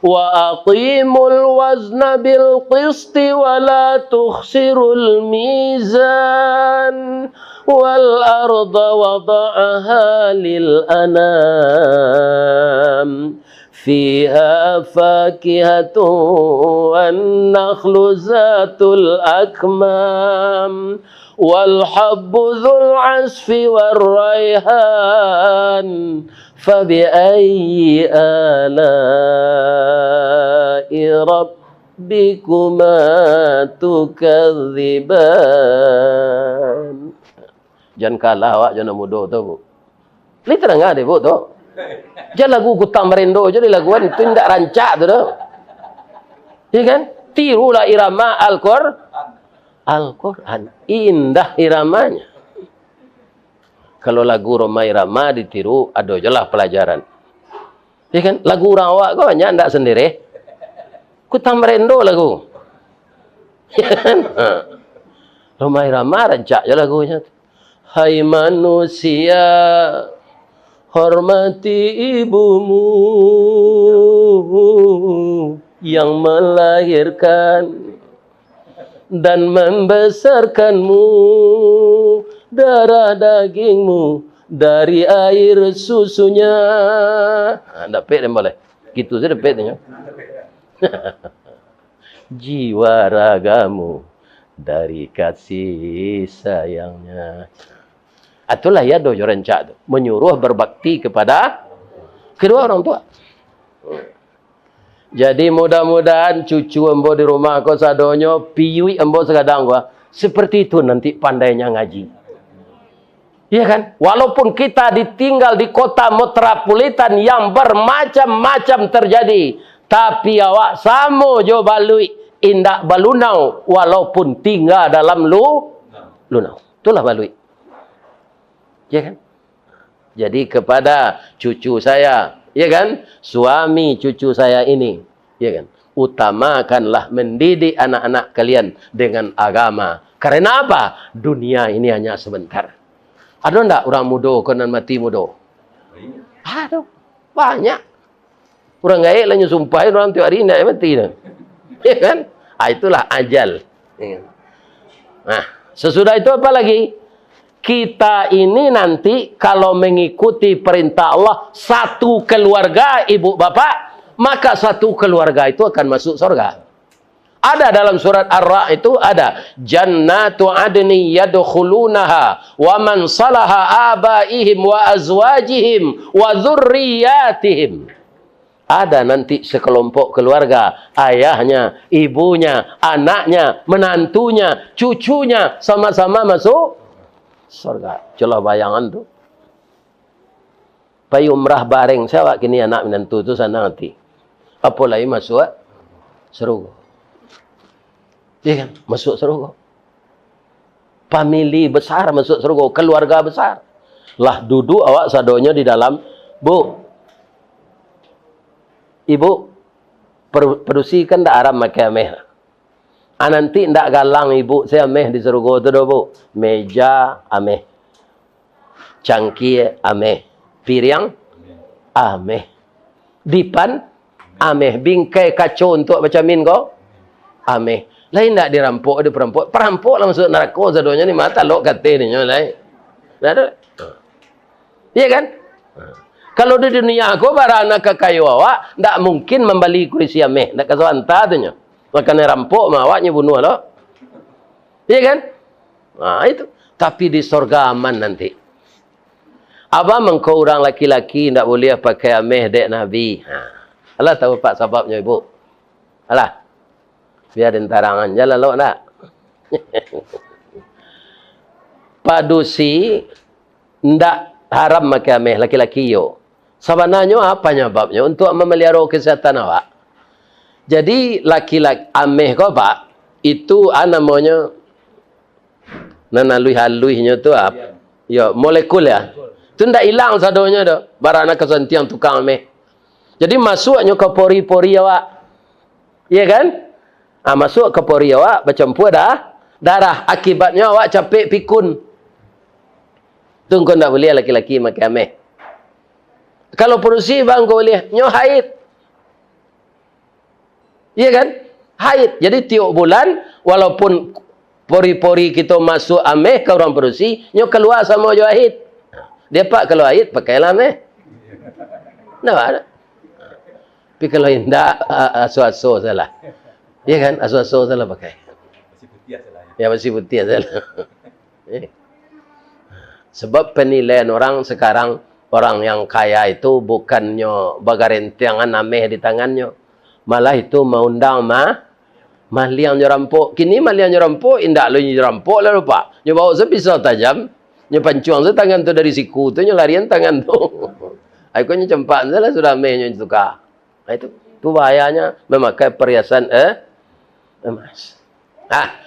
Wa aqimul wazna bil qisti wa la tukhsirul mizan. Wal arda wada'aha lil anam. Fiha fakihatun wan nakhlu zatul akmam. Wal habbu dzul 'asfi war raihan. Fabi ayyi ala'i rabbikuma tukadziban. Jan kalah awak jo nan mudo tu, Bu. Lai tadanga dek Ibu tu. Jan lagu Kutang Barendo jo dilaguan, tu indak rancak tu doh. Iya kan? Tirulah irama Al-Qur-, Al-Quran. Indah iramanya. Kalau lagu Rhoma Irama ditiru, ado jolah palajaran. Iya kan? Lagu urang awak ko banyak ndak sendiri. Kutang Barendo lagu. Iya kan? Ha. Rhoma Irama rancak jo lagunyo tu. Hai manusia, hormati ibumu yang melahirkan dan membesarkanmu, darah dagingmu dari air susunya. Ha, dapek den boleh. Gitu saja dapek tu, ya. Jiwa ragamu dari kasih sayangnya. Itulah ya doh jo rancak tu, menyuruh berbakti kepada kedua orang tua. Jadi mudah-mudahan cucu ambo di rumah ko sadonyo piyuik ambo sagadang ko, seperti itu nanti pandainya ngaji. Iya kan? Walaupun kita ditinggal di kota metropolitan yang bermacam-macam terjadi, tapi awak samo jo baluik, indak balunau, walaupun tinggal dalam lu-, lunau. Itulah baluik. Iya kan? Jadi kepada cucu saya, iya kan? Suami cucu saya ini, iya kan? Utamakanlah mendidik anak-anak kalian dengan agama. Karena apa? Dunia ini hanya sebentar. Ado ndak urang mudo ko nan mati mudo? Ado. Banyak. Urang gaek lah nyo sumpahin urang tiok hari, indak mati doh. Ya kan? Ah, itulah ajal. Ya kan? Nah, sesudah itu apa lagi? Kita ini nanti kalau mengikuti perintah Allah, satu keluarga, ibu bapak, maka satu keluarga itu akan masuk surga. Ada dalam surat Ar-Ra'd itu, ada, "Jannatu adni yadkhulunaha wa man salaha abaihim wa azwajihim wa dzurriyyatihim." Ada nanti sekelompok keluarga, ayahnya, ibunya, anaknya, menantunya, cucunya, sama-sama masuk surga. Cubolah bayangan tu. Pai umrah bareng se awak kini, anak minantu tu sanang ati. Apo lai masuak sarugo. Iya kan? Masuk surga. Famili besar masuk surga, keluarga besar. Lah duduk awak sadonyo di dalam, "Bu, Ibu, per-, padusi kan ndak haram makai ameh. Ah, nanti ndak galang Ibu se ameh di surga tu doh, Bu. Meja ameh. Cangkie ameh. Piriang ameh. Dipan ameh. Bingkai kaco untuak bacamin ko ameh. Lai ndak dirampok, diperampok. Perampok lah masuk narako sadonyo ni, mata lok kate ninyo lai. Ndak ado. Iya kan? Kalau di dunia ko, bara nan kakayo awak, ndak mungkin mambali kurisi ameh, ndak ka sabanta tu nyo. Makan rampok mah awak nyo bunuah lo. Iya kan? Nah, itu. Tapi di sorga aman nanti. Abah mangko urang laki-laki ndak buliah pakai ameh dek Nabi. Ha. Alah tahu pak sababnyo, Ibu? Alah. Biar den tarangan ja lah, lok ndak? Padusi ndak haram makai ameh, laki-laki iyo. Sabananyo apa nyababnyo? Untuak mamaliharo kesehatan awak. Jadi, laki-laki, ameh ko, Pak, itu, ah, namonyo, nan aluih-aluihnyo tu, ah, yo, molekul, ya. Tu ndak ilang sadonyo doh, bara nan ka santiang tukang ameh. Jadi, masuaknyo ka pori-pori awak. Iya kan? Ah, masuk ka pori awak, bacampua da-, darah. Akibatnyo awak capek pikun. Tu ngko ndak buliah laki-laki makai ameh. Kalau padusi, bang, ngko buliah, nyo haid. Iya kan? Haid. Jadi, tiok bulan, walaupun pori-pori kito masuk ameh ka urang padusi, nyo kalua samo jo haid. Dia, Pak, kalau haid, pakailah ameh. Ndak ada. Tapi kalau indak, a-, aso-aso salah. Iya kan? Aso-aso salah pakai. Masih putiah salah. Ya, masih putiah salah. Eh. Sebab penilaian orang sekarang, orang yang kaya itu bukannyo bagarentengan ameh di tangannyo. Malah itu maundang ma-, maliang jo rampok. Kini maliang jo rampok, indak lo nyo jo rampok lah, Pak. Nyo baok se pisau tajam, nyo pancuang se tangan tu dari siku tu, nyo larian tangan tu. Ai ko nyo campak se lah sudah ameh nyo tuka. Nah, itu, tu bahayanya memakai perhiasan, eh, emas. Ah.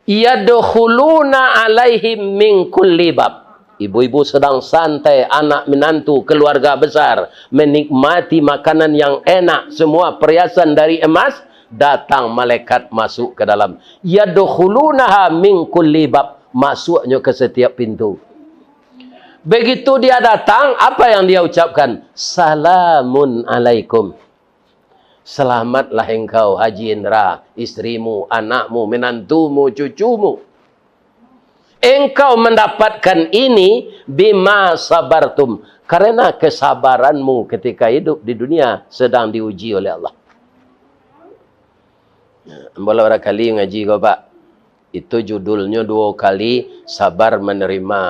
"Yadkhuluna alaihim min kulli bab." Ibu-ibu sedang santai, anak minantu, keluarga besar, menikmati makanan yang enak, semua perhiasan dari emas, datang malaikat masuk ke dalam. "Yadkhulunaha min kulli bab." Masuknyo ke setiap pintu. Begitu dia datang, apa yang dia ucapkan? "Salamun alaikum." Selamatlah engkau, Haji Indra, istrimu, anakmu, menantumu, cucumu. Engkau mendapatkan ini bima sabartum, karena kesabaranmu ketika hidup di dunia sedang diuji oleh Allah. Ambo lah barangkali ngaji ko, Pak. Itu judulnyo duo kali sabar menerima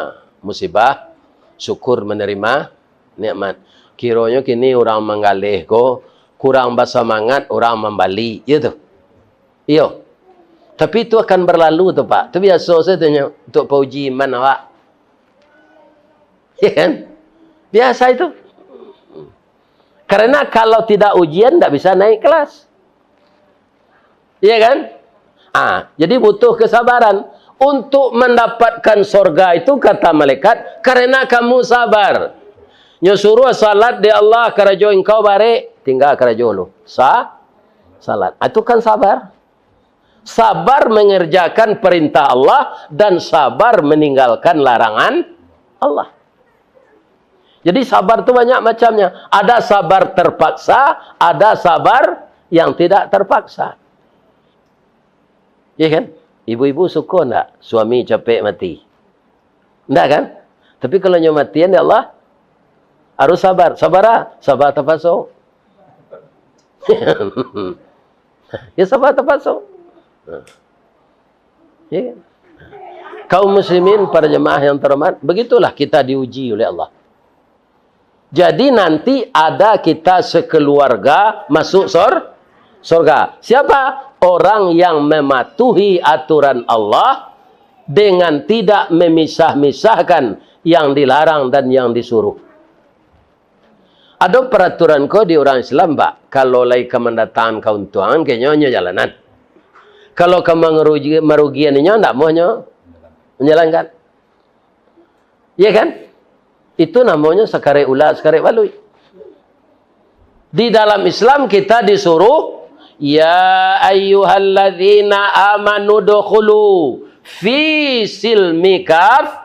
musibah, syukur menerima nikmat. Kironyo kini urang manggaleh ko kurang basamangat urang mambali, iyo tu? Iyo. Tapi itu akan berlalu tu, Pak. Tu biaso sajo tu nyo untuk pauji iman awak. Iya kan? Biasa itu. Karena kalau tidak ujian, ndak bisa naik kelas. Iya kan? Ah, jadi butuh kesabaran. Untuk mendapatkan sorga itu, kata malaikat, "Karena kamu sabar." Nyo suruh salat di Allah, karajo engkau barek, tinggal karajo lu. Sa-, salat. Ah, itu kan sabar. Sabar mengerjakan perintah Allah dan sabar meninggalkan larangan Allah. Jadi, sabar tu banyak macamnya. Ada sabar terpaksa, ada sabar yang tidak terpaksa. Iya kan? Ibu-ibu suko ndak suami capek mati? Ndak kan? Tapi kalau nyo matian, ya Allah, harus sabar. Sabar ah, sabar tapaso. Ya, sabar tapaso. Ya. Kaum muslimin, para jemaah yang terhormat, begitulah kita diuji oleh Allah. Jadi, nanti ada kita sekeluarga masuk sor-, sorga. Siapa? Orang yang mematuhi aturan Allah dengan tidak memisah-misahkan yang dilarang dan yang disuruh. Ado peraturan ko di urang Islam, Pak, kalau lai ka mandatangan kauntuangan, kenyo nyo jalanan. Kalau ka mangarugi-, marugian inyo, ndak amuahnyo manjalankan. Iya kan? Itu namonyo sakarek ula, sakarek baluik. Di dalam Islam kita disuruh, "Ya ayyuhalladzina amanu dukhulu fi silmi kaf."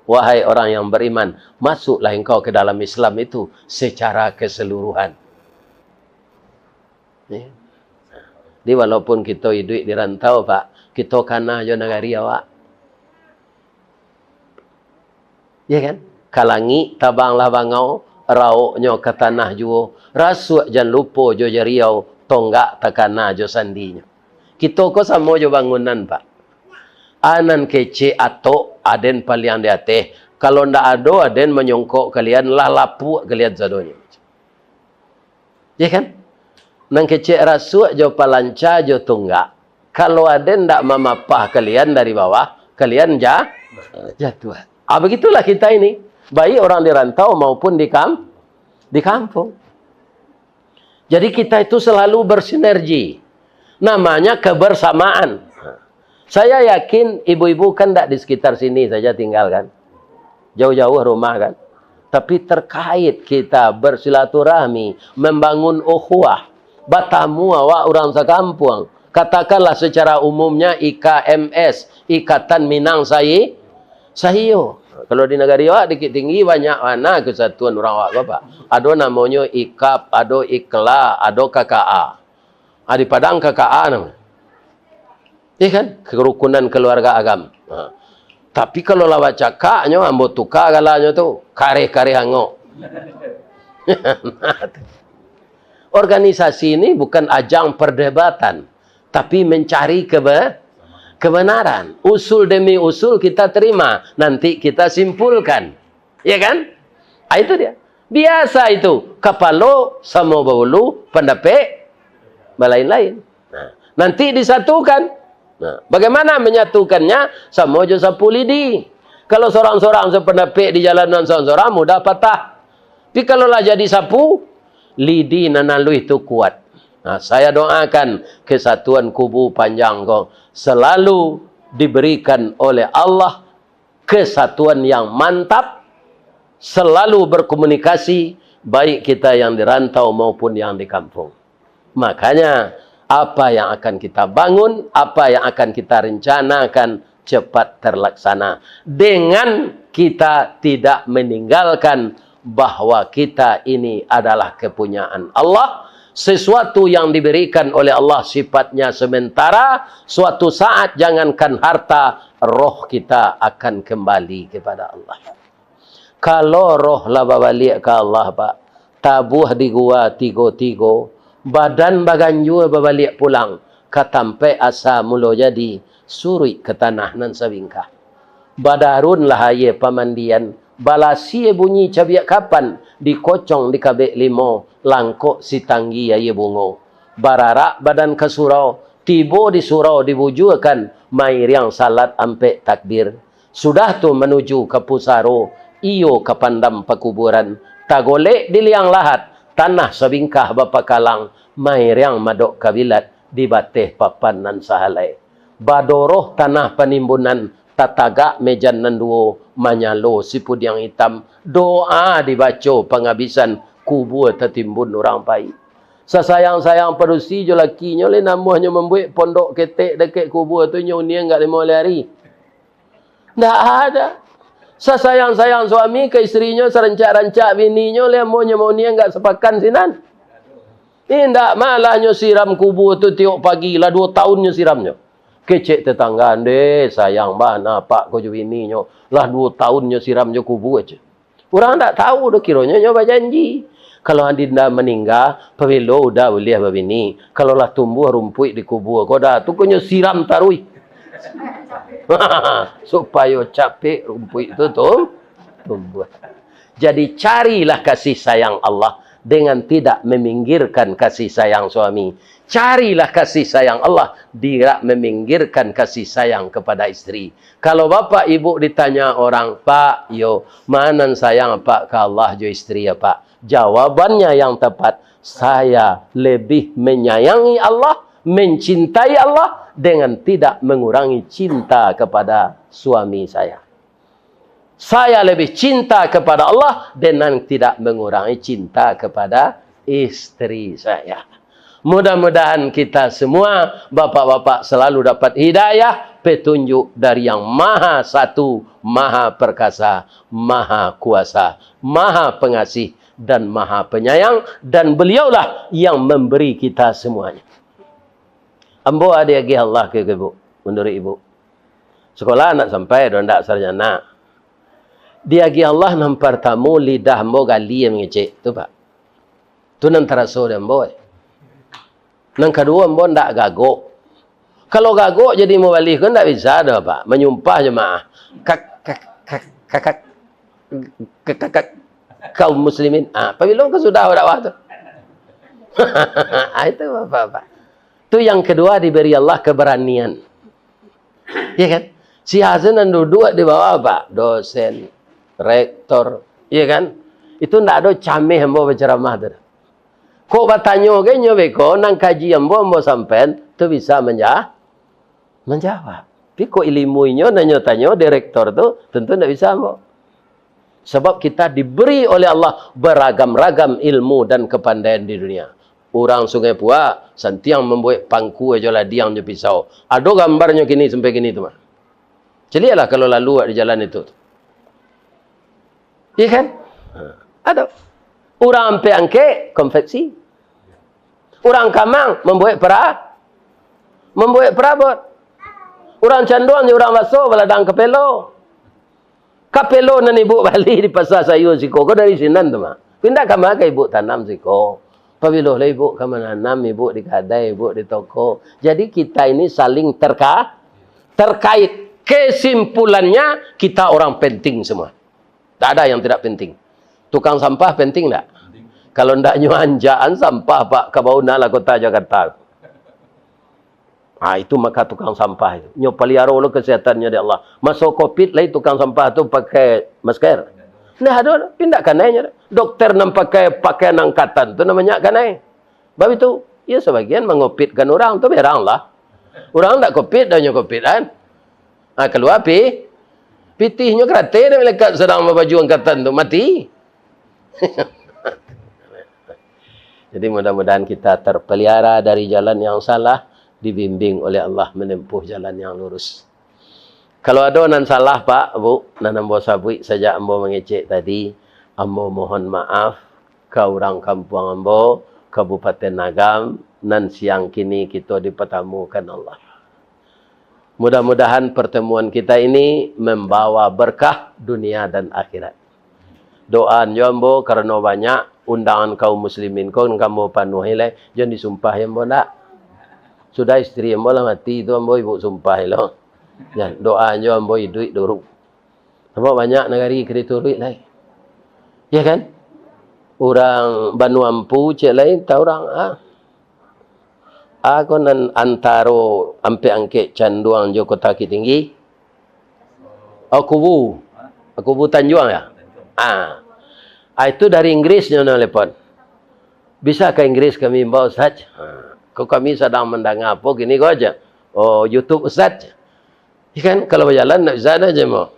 Wahai orang yang beriman, masuklah engkau ke dalam Islam itu secara keseluruhan. Ya. Jadi, walaupun kito iduik di rantau, Pak, kito kana jo nagari awak. Ya kan? Ka langik tabanglah bangau, rauknyo ka tanah juo, rasuak jan lupo jo jariau, tonggak takana jo sandinyo. Kito ko samo jo bangunan, Pak. A nan kecek atok, aden paliang di ateh. Kalau ndak ado aden manyongkok kalian, lah lapuak kalian sadonyo. Ya kan? Nan kecek rasuak jo palanca jo tunggak. Kalau aden ndak mamapah kalian dari bawah, kalian ja-, jatuah. Ah, begitulah kita ini. Baik orang di rantau maupun di kam-, di kampung. Jadi kita itu selalu bersinergi. Namanya kebersamaan. Saya yakin ibu-ibu kan ndak di sekitar sini saja tinggal kan. Jauh-jauh rumah kan. Tapi terkait kita bersilaturahmi, membangun ukhuwah, batamu awak urang sakampuang. Katakanlah secara umumnya I K M S, Ikatan Minang Sahi-, Sahiyo. Kalau di nagari awak Bukittinggi banyak bana kesatuan urang awak ko, Pak. Ado namonyo IKAP, ado IKLA, ado K K A. Ah, di Padang K K A namonyo. Iya kan? Kerukunan Keluarga Agam. Ha. Tapi kalau lah bacakaknyo, ambo tuka galanyo tu, kareh-kareh angok. Organisasi ini bukan ajang perdebatan, tapi mencari kebe-, kebenaran. Usul demi usul kita terima, nanti kita simpulkan. Ya kan? Ah, itu dia. Biasa itu, kapalo samo baulu, pandapek balain-lain. Nah, nanti disatukan. Nah, bagaimana menyatukannya? Samo jo sapu lidi. Kalau sorang-sorang sapandapek di jalanan sorang-sorang, mudah patah. Tapi kalau lah jadi sapu, lidi nan aluih tu kuat. Nah, saya doakan kesatuan Kubu Panjang ko selalu diberikan oleh Allah kesatuan yang mantap, selalu berkomunikasi, baik kita yang di rantau maupun yang di kampung. Makanya, apa yang akan kita bangun, apa yang akan kita rencanakan, cepat terlaksana. Dengan kita tidak meninggalkan bahwa kita ini adalah kepunyaan Allah, sesuatu yang diberikan oleh Allah sifatnya sementara, suatu saat jangankan harta, roh kita akan kembali kepada Allah. Kalau roh lah babaliak ka Allah, Pak, tabuah di gua tigo-tigo, badan baganjua babaliak pulang ka tampek asa mulo jadi, suruik ka tanah nan sabingkah. Badarunlah aia pamandian, balasie bunyi cabiak kapan, dikocong dikabek limo, langkok sitanggi aia bungo. Bararak badan ka surau, tibo di surau dibujuakan, mairiang salat ampek takbir. Sudah tu manuju ka pusaro, iyo ka pandam pakuburan. Tagolek di liang lahat, tanah sabingkah bapakalang, mairiang madok kabilat di bateh papan nan sahalai. Badoroh tanah panimbunan, tatagak mejan nan duo, manyalo sipudiang itam, doa dibaco pangabisan, kubua tatimbun urang pai. Sasayang-sayang padusi jo lakinyo lai namuahnyo mambuek pondok ketek dakek kubua tu, inyo uniang gak limo baleh ari. Ndak ada. Sasayang-sayang suami ka istrinyo, sarancak-rancak bininyo, lai amuahnyo mauniang gak sapakan sinan. Indak, malah nyo siram kubua tu tiok pagi, lah duo taun nyo siramnyo. Kecek tetangga, "Ndeh, sayang bana apak ko jo bininyo, lah duo taun nyo siram jo kubua," cek. Urang ndak tahu doh, kironyo nyo bajanji. Kalau adinda maningga, pabilo uda buliah babini. Kalau lah tumbuah rumpuik di kubua ko, dah tu ko nyo siram taruih. Supayo capek rumpuik tu tum-, tumbuah. Jadi, carilah kasih sayang Allah dengan tidak meminggirkan kasih sayang suami. Carilah kasih sayang Allah, tidak meminggirkan kasih sayang kepada istri. Kalau bapak ibu ditanya orang, "Pak, yo, ma nan sayang apak ka Allah jo istri apak?" Jawabannya yang tepat, "Saya lebih menyayangi Allah, mencintai Allah dengan tidak mengurangi cinta kepada suami saya. Saya lebih cinta kepada Allah dengan tidak mengurangi cinta kepada istri saya. Mudah-mudahan kita semua, bapak-bapak, selalu dapat hidayah, petunjuk dari Yang Maha Satu, Maha Perkasa, Maha Kuasa, Maha Pengasih, dan Maha Penyayang, dan Beliaulah yang memberi kita semuanya. Ambo diagiah Allah ka ibu, menurut ibu. Sekolah ndak sampai doh, ndak sarjana. Diagiah Allah nan partamo lidah ambo gali mangecek tu, Pak. Tu nan taraso di ambo, eh. Nan kaduo, ambo ndak gagok. Kalau gagok jadi mubalih ko ndak bisa doh, Pak. Manyumpah jamaah. Kak, kak, kak, kakak, kakak, kaum muslimin. Ah, pabilo ka sudah dakwah tu? Ah, itu Bapak-bapak. Tu yang kedua, diberi Allah keberanian. Ya kan? Si Hasan nan duduk di bawah, Pak, dosen, rektor, ya kan? Itu ndak ado cameh ambo bacaramah tu. Kok batanyo ge nyo beko, nan kaji ambo, ambo sampaian, tu bisa manja-, manjawab. Tapi kok ilmu inyo nan nyo tanyo, direktor tu, tentu ndak bisa ambo. Sebab kita diberi oleh Allah beragam-ragam ilmu dan kepandaian di dunia. Urang Sungai Pua, santiang mambuek pangku ajo ladiang jo pisau. Ado gambarnyo kini, sampai kini tu mah. Caliaklah kalau lalu awak di jalan itu. Iya kan? Ha, ado. Urang ampek angkek, konveksi. Urang Kamang, mambuek pera-, mambuek perabot. Urang Canduang jo urang Baso, baladang kapelo. Kapelo nan ibuk bali di Pasa Sayua siko ko dari sinan tu mah. Pindah kama ka ibuk tanam siko. Pabilo lah ibuk ka mananam, ibuk di kadai, ibuk di toko. Jadi kita ini saling terka-, terkait. Kesimpulannya, kita orang penting semua. Tak ada yang tidak penting. Tukang sampah penting ndak? Kalau ndak nyo anjakan sampah, Pak, ka bau nak lah kota Jakarta. Ah, itu maka tukang sampah itu. Nyo paliaro lo kesehatannyo dek Allah. Maso covid lai tukang sampah tu pakai masker. Nah, ado pindah kanai nyo. Dokter nan pakai pakaian angkatan tu namonyo kanai. Bab itu, iyo sabagian mangopitkan urang tu berang lah. Urang ndak covid dah nyo covid kan. Ah, kalua pi-, pitihnyo karate dek malaikat sadang babaju angkatan tu mati. Jadi, mudah-mudahan kita terpelihara dari jalan yang salah, dibimbing oleh Allah menempuh jalan yang lurus. Kalau ado nan salah, Pak, Bu, nan ambo sabuik sajak ambo mangecek tadi, ambo mohon maaf ka urang kampuang ambo, Kabupaten Agam, nan siang kini kito dipatamukan Allah. Mudah-mudahan pertemuan kita ini membawa berkah dunia dan akhirat. Doaan jo ambo, karano banyak undangan kaum muslimin ko nan ka ambo panuahi lai, jan disumpahi ambo ndak. Sudah istri ambo lah mati tu, ambo ibuk sumpahi lo. Jan, doaan jo ambo iduik dulu. Sabab banyak nagari ka dituruik lai. Ya kan? Urang Banua Ampu cek lai, antah urang, ah. Ah, ko nan antaro ampek angkek Canduang jo Kota Bukittinggi. Oh, Kubu. Kubu Tanjuang, ya? Ah. Ah, itu dari Inggris nyo nelepon. "Bisa ka Inggris kami imbau, Ustaz?" Ah, ko kami sadang mandanga apo kini ko aja. "Oh, YouTube Ustaz." Ya kan, kalau bajalan ndak bisa dah jemo.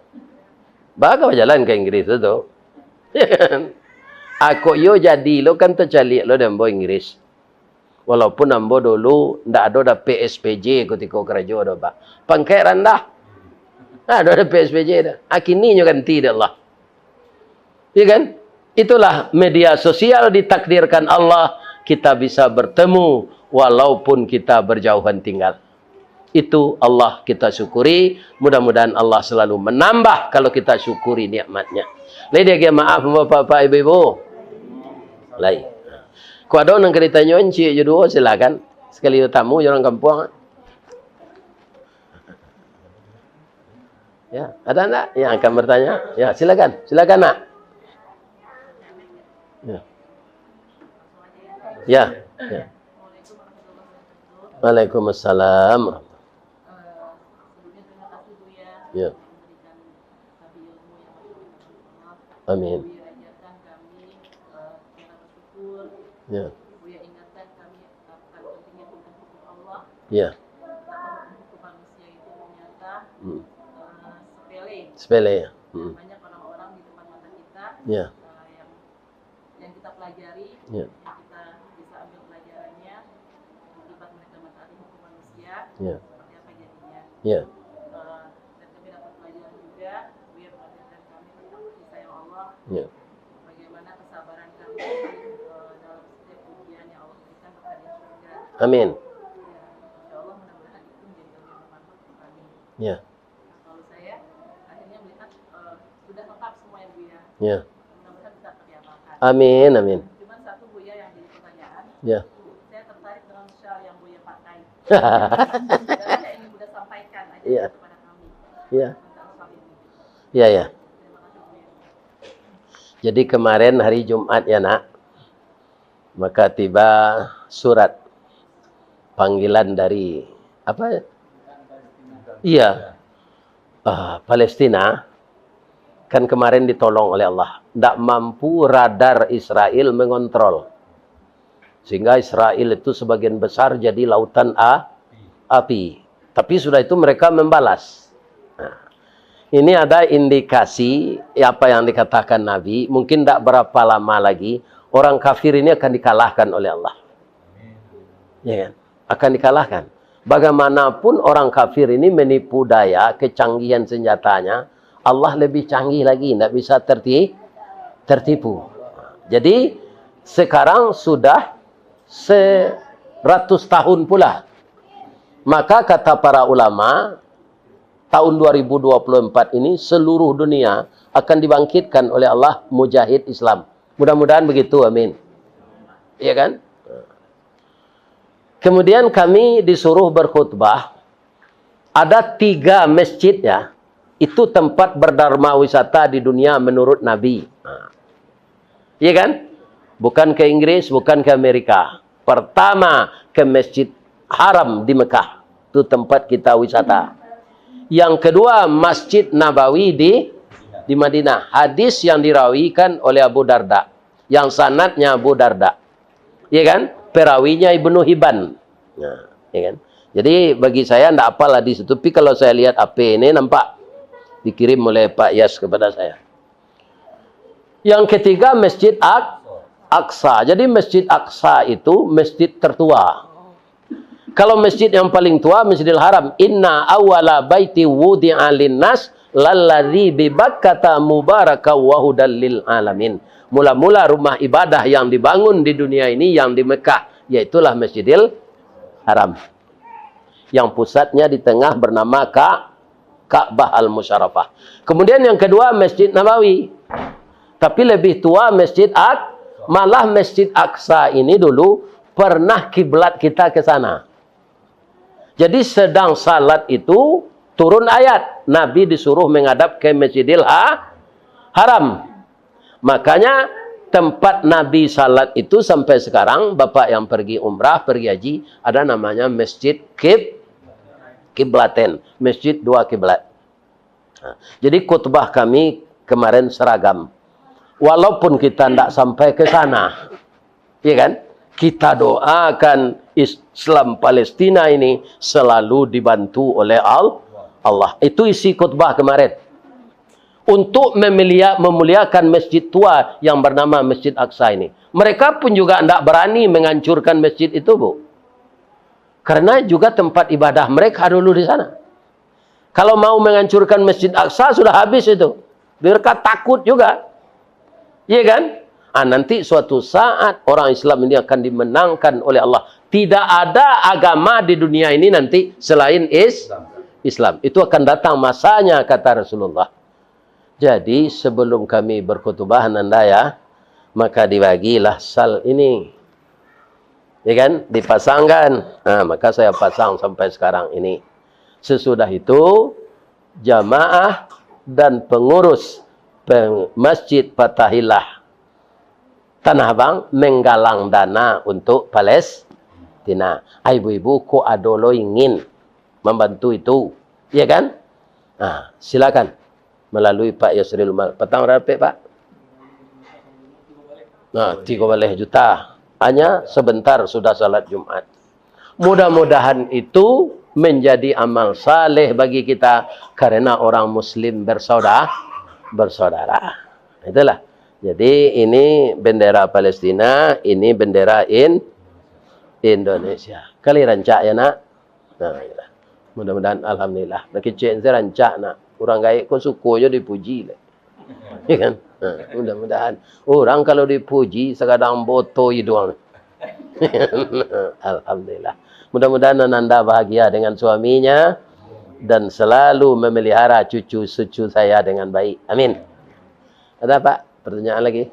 Baa ka bajalan ka Inggris tu, tu. Ya kan? Ako iyo jadi lo kan tacaliak lo dek ambo Inggris. Walaupun ambo dulu ndak ado dapek S P J kutiko karajo do, Pak. Pangkek randah. Ndak ado dapek S P J dah. Ah, kini nyo ganti dek Allah. Ya kan? Itulah media sosial ditakdirkan Allah, kita bisa bertemu walaupun kita berjauhan tinggal. Itu Allah kita syukuri, mudah-mudahan Allah selalu menambah kalau kita syukuri nikmatnya. Lai diagiah maaf, Bapak-bapak, Ibu-ibu? Lai. Kok ado nan ka ditanyo, ciek jo duo, silakan. Sakali tamu jo urang kampuang. Ya, ada ndak yang akan bertanya? Ya, silakan. Silakan, Nak. Ya. Ya, ya. Waalaikumsalam. Ya. Amin. Ya. Ya. Hmm. eh, sepele. Sepele ya. Hmm. Banyak orang-orang di depan mata kita Ya. eh, yang yang kita pelajari, Ya. yang kita bisa ambil pelajarannya, akibat mereka mentaati hukum manusia, Ya. seperti apa jadinya. Ya. Eh, dan kami dapat pelajaran juga, Buya mengajarkan kami tentang kasih sayang Allah. Ya. Bagaimana kesabaran kami eh, dalam setiap ujian yang Allah berikan kepada surga. Amin. Ya, insya Allah mudah-mudahan itu menjadi ilmu yang bermanfaat untuk kami. Ya. Kalau saya akhirnya melihat eh, sudah lengkap semua ya Buya. Ya. Mudah-mudahan bisa terdiamalkan. Amin, amin. Cuman satu Buya yang jadi pertanyaan. Ya. Saya tertarik dengan shawl yang Buya pakai. Dan saya ingin Buya sampaikan aja Iya. kepada kami Ya. tentang shawl ini. Ya, ya. Terima kasih Buya. Jadi kemarin hari Jumat ya nak, maka tiba surat panggilan dari apa? Iya, ah, Palestina kan kemarin ditolong oleh Allah. Ndak mampu radar Israel mengontrol. Sehingga Israel itu sebagian besar jadi lautan a- api. Tapi sudah itu mereka membalas. Nah, ini ada indikasi apa yang dikatakan Nabi, mungkin tidak berapa lama lagi orang kafir ini akan dikalahkan oleh Allah. Ya kan? Akan dikalahkan. Bagaimanapun orang kafir ini menipu daya, kecanggihan senjatanya, Allah lebih canggih lagi, tidak bisa terti- tertipu. Jadi sekarang sudah seratus tahun pula. Maka kata para ulama, tahun dua ribu dua puluh empat ini seluruh dunia akan dibangkitkan oleh Allah mujahid Islam. Mudah-mudahan begitu, amin. Iya kan? Kemudian kami disuruh berkhutbah. Ada tiga masjid ya, itu tempat berdarma wisata di dunia menurut Nabi. Nah. Iya kan? Bukan ke Inggris, bukan ke Amerika. Pertama ke Masjid Haram di Mekah. Itu tempat kita wisata. Yang kedua Masjid Nabawi di di Madinah. Hadis yang dirawikan oleh Abu Darda. Yang sanadnya Abu Darda. Iya kan? Perawinya Ibnu Hibban. Nah, iya kan? Jadi bagi saya ndak apalah di situ, tapi kalau saya lihat H P ini nampak dikirim oleh Pak Yas kepada saya. Yang ketiga Masjid Ak- Aqsa. Jadi Masjid Aqsa itu masjid tertua. Kalau masjid yang paling tua Masjidil Haram, inna awwala baiti wudi'a linnas lalladzi bi Bakkata mubaraka wa hudal lil alamin. Mula-mula rumah ibadah yang dibangun di dunia ini yang di Mekah, yaitulah Masjidil Haram. Yang pusatnya di tengah bernama Ka- Ka'bah Al-Musyarrafah. Kemudian yang kedua Masjid Nabawi. Tapi lebih tua Masjid Ak- malah Masjid Aqsa ini dulu pernah kiblat kita ke sana. Jadi sedang salat itu turun ayat, Nabi disuruh menghadap ke Masjidil ha- Haram. Makanya tempat Nabi salat itu sampai sekarang, Bapak yang pergi umrah, pergi haji, ada namanya Masjid Kib Kiblaten, Masjid Dua Kiblat. Nah, jadi khutbah kami kemarin seragam. Walaupun kita ndak sampai ke sana, ya kan? Kita doakan Islam Palestina ini selalu dibantu oleh Al- Allah. Itu isi khutbah kemarin. Untuk memulia- memuliakan masjid tua yang bernama Masjid Aqsa ini. Mereka pun juga ndak berani menghancurkan masjid itu, Bu. Karena juga tempat ibadah mereka dulu di sana. Kalau mau menghancurkan Masjid Aqsa, sudah habis itu. Mereka takut juga. Iya kan? Ah, nanti suatu saat orang Islam ini akan dimenangkan oleh Allah. Tidak ada agama di dunia ini nanti selain is- Islam. Itu akan datang masanya, kata Rasulullah. Jadi sebelum kami berkhutbah, Ananda ya, maka dibagilah sal ini. Ya kan? Dipasangkan. Nah, maka saya pasang sampai sekarang ini. Sesudah itu, jamaah dan pengurus peng- Masjid Fatahillah Tanah Abang menggalang dana untuk Palestina. Ah, ibu-ibu, kok ado lo ingin membantu itu? Ya kan? Nah, silakan melalui Pak Yasril Umar. Patang rapek, Pak? Nah, tiga baleh juta. Hanya sebentar sudah salat Jumat. Mudah-mudahan itu menjadi amal saleh bagi kita karena orang muslim bersaudara, bersaudara. Itulah. Jadi, ini bendera Palestina, ini bendera in-, Indonesia. Kali rancak ya, nak? Nah, iyalah. Mudah-mudahan, alhamdulillah. Nah, kecek saya rancak, nak. Urang gaek ko suko jo dipuji lah. Ya kan? Nah, mudah-mudahan. Orang kalau dipuji, sakadang boto iduang. Alhamdulillah. Mudah-mudahan ananda bahagia dengan suaminya dan selalu memelihara cucu-cucu saya dengan baik. Amin. Ada, Pak, pertanyaan lagi?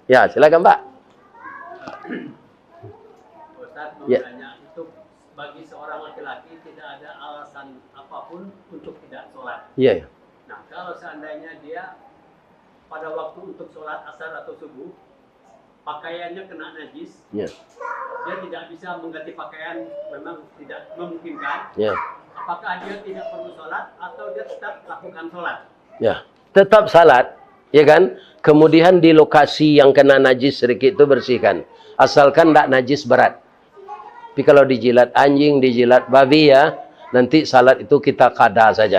Ya, silakan, Pak. Ustaz mau Ya. tanya, untuk bagi seorang laki-laki tidak ada alasan apapun untuk tidak sholat. Iya, iya. Nah, kalau seandainya dia pada waktu untuk sholat asar atau subuh, pakaiannya kena najis, Iya. dia tidak bisa mengganti pakaian, memang tidak memungkinkan, Iya. apakah dia tidak perlu sholat atau dia tetap lakukan sholat? Ya, tetap salat, ya kan? Kemudian di lokasi yang kena najis sedikit tu bersihkan. Asalkan ndak najis berat. Tapi kalau dijilat anjing, dijilat babi ya, nanti salat itu kita kada saja.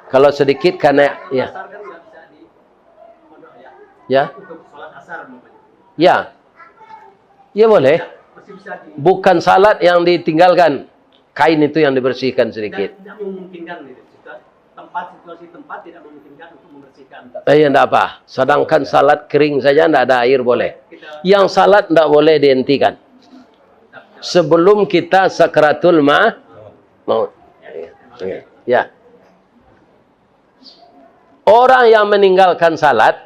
Kalau sedikit kena, ya. Asar kan nggak bisa di pondok ya? Ya. Untuk sholat asar umpamanya. Ya. Ya boleh. Masih bisa di Bukan salat yang ditinggalkan, kain itu yang dibersihkan sedikit. Tidak, tidak memungkinkan gitu. Situa-, tempat, situasi tempat tidak memungkinkan untuk membersihkan. Eh, ya, ndak apa. Sedangkan salat kering saja ndak ada air boleh. Kita Yang salat ndak boleh dihentikan. Sebelum kita sakaratul ma-, maut. Ya. Ya. Orang yang meninggalkan salat,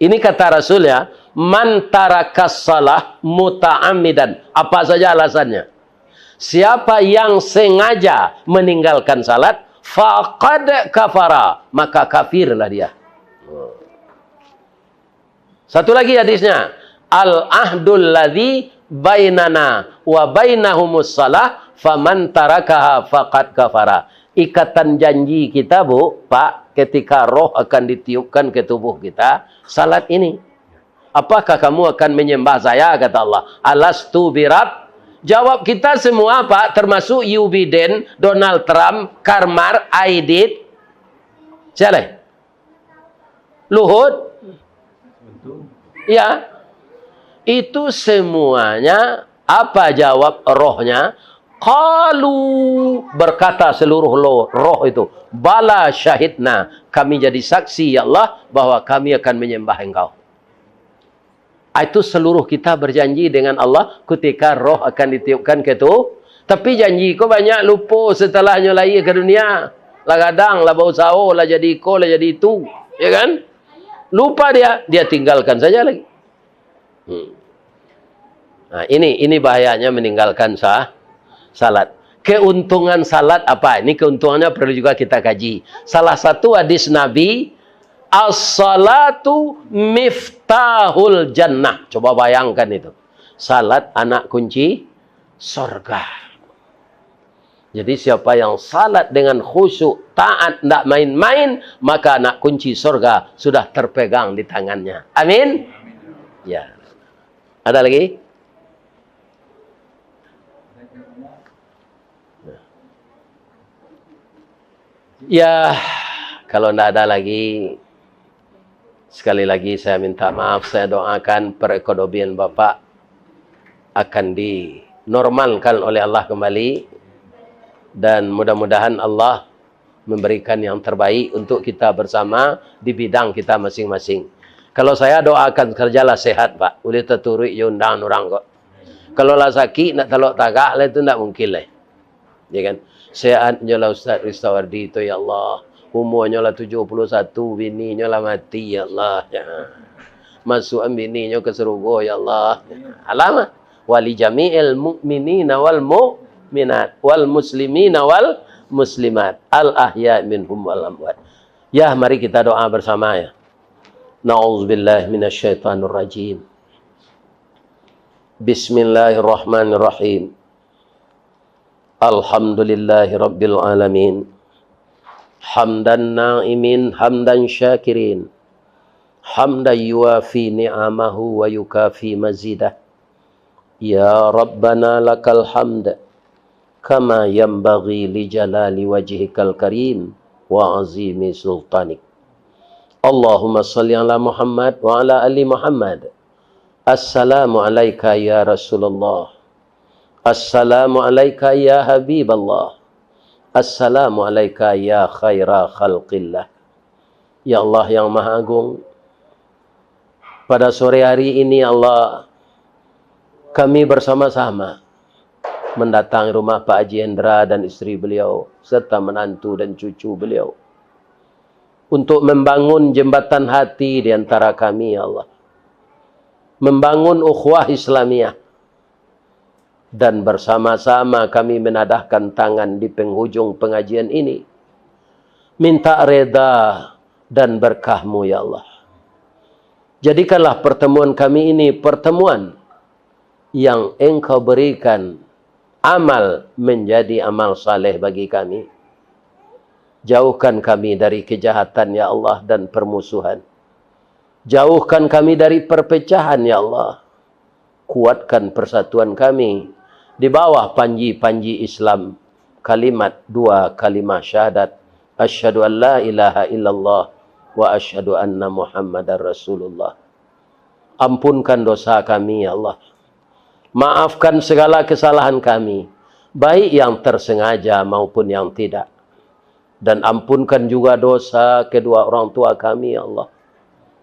ini kata Rasul ya, "Man tarakas salah muta'ammidan." Apa saja alasannya. Siapa yang sengaja meninggalkan salat, faqad kafara, maka kafirlah dia. Satu lagi hadisnya, "Al-ahdul ladzi bainana wa bainahumus salah, faman tarakaha faqad kafara." Ikatan janji kita, Bu, Pak, ketika roh akan ditiupkan ke tubuh kita, salat ini. "Apakah kamu akan menyembah saya?" kata Allah. "Alastu birab?" Jawab kita semua, Pak, termasuk Joe Biden, Donald Trump, Karmar, Aidit. Siapa lagi? Luhut? Ya. Itu semuanya, apa jawab rohnya? Qalu, berkata seluruh lo-, roh itu, "Bala syahidna, kami jadi saksi, ya Allah, bahwa kami akan menyembah Engkau." Ah, itu seluruh kita berjanji dengan Allah ketika roh akan ditiupkan ke tu. Tapi janji ko banyak lupo setelahnyo lahia ka dunia. Lah gadang, lah bausaho, lah jadi iko, lah jadi itu. Ya kan? Lupa dia, dia tinggalkan saja lagi. Hmm. Nah, ini, ini bahayanya meninggalkan sa-, salat. Keuntungan salat apa? Ini keuntungannya perlu juga kita kaji. Salah satu hadis Nabi, "As-salatu miftahul jannah." Coba bayangkan itu. Salat anak kunci sorga. Jadi, siapa yang salat dengan khusyuk, taat, ndak main-main, maka anak kunci sorga sudah terpegang di tangannya. Amin. Ya. Ada lagi? Ya, kalau ndak ada lagi, sekali lagi saya minta maaf, saya doakan perekonomian Bapak akan dinormalkan oleh Allah kembali, dan mudah-mudahan Allah memberikan yang terbaik untuk kita bersama di bidang kita masing-masing. Kalau saya doakan kerjalah sehat, Pak, ulih taturuik jo undangan urang ko. Kalau lah sakik, nak talok tagak lah, itu ndak mungkin lah. Ya kan? Sehatnyo lah Ustaz Ristawardi tu, ya Allah. Umurnyo lah tujuh puluh satu, bininyo lah mati, ya Allah. Ya. Masuakan bininyo ka sarugo, ya Allah. Alamah. Wali jami'il mu'minina wal mu'minat, wal muslimina wal muslimat, al ahya minhum wal amwat. Ya, mari kita doa bersama ya. Na'udzubillahi minasyaitonirrajim. Bismillahirrahmanirrahim. Alhamdulillahi rabbil alamin. Hamdan na'imin, hamdan syakirin. Hamdan yuwafi ni'amahu wa yukafi mazidah. Ya Rabbana lakal hamd. kama yanbaghi li jalali wajhikal karim wa azimi sultanik. Allahumma shalli ala Muhammad wa ala ali Muhammad. Assalamu alaika ya Rasulullah. Assalamu alaika ya Habiballah. Assalamu alaika ya khaira khalqillah. Ya Allah yang Maha Agung, pada sore hari ini, ya Allah, kami bersama-sama mendatangi rumah Pak Haji Hendra dan isteri beliau, serta menantu dan cucu beliau, untuk membangun jembatan hati di antara kami, ya Allah. Membangun ukhuwah Islamiyah. Dan bersama-sama kami menadahkan tangan di penghujung pengajian ini. Minta reda dan berkah-Mu, ya Allah. Jadikanlah pertemuan kami ini pertemuan yang Engkau berikan amal menjadi amal saleh bagi kami. Jauhkan kami dari kejahatan, ya Allah, dan permusuhan. Jauhkan kami dari perpecahan, ya Allah. Kuatkan persatuan kami di bawah panji-panji Islam, kalimat dua kalimah syahadat, asyhadu an la ilaha illallah wa asyhadu anna Muhammadar Rasulullah. Ampunkan dosa kami, ya Allah. Maafkan segala kesalahan kami, baik yang tersengaja maupun yang tidak. Dan ampunkan juga dosa kedua orang tua kami, ya Allah,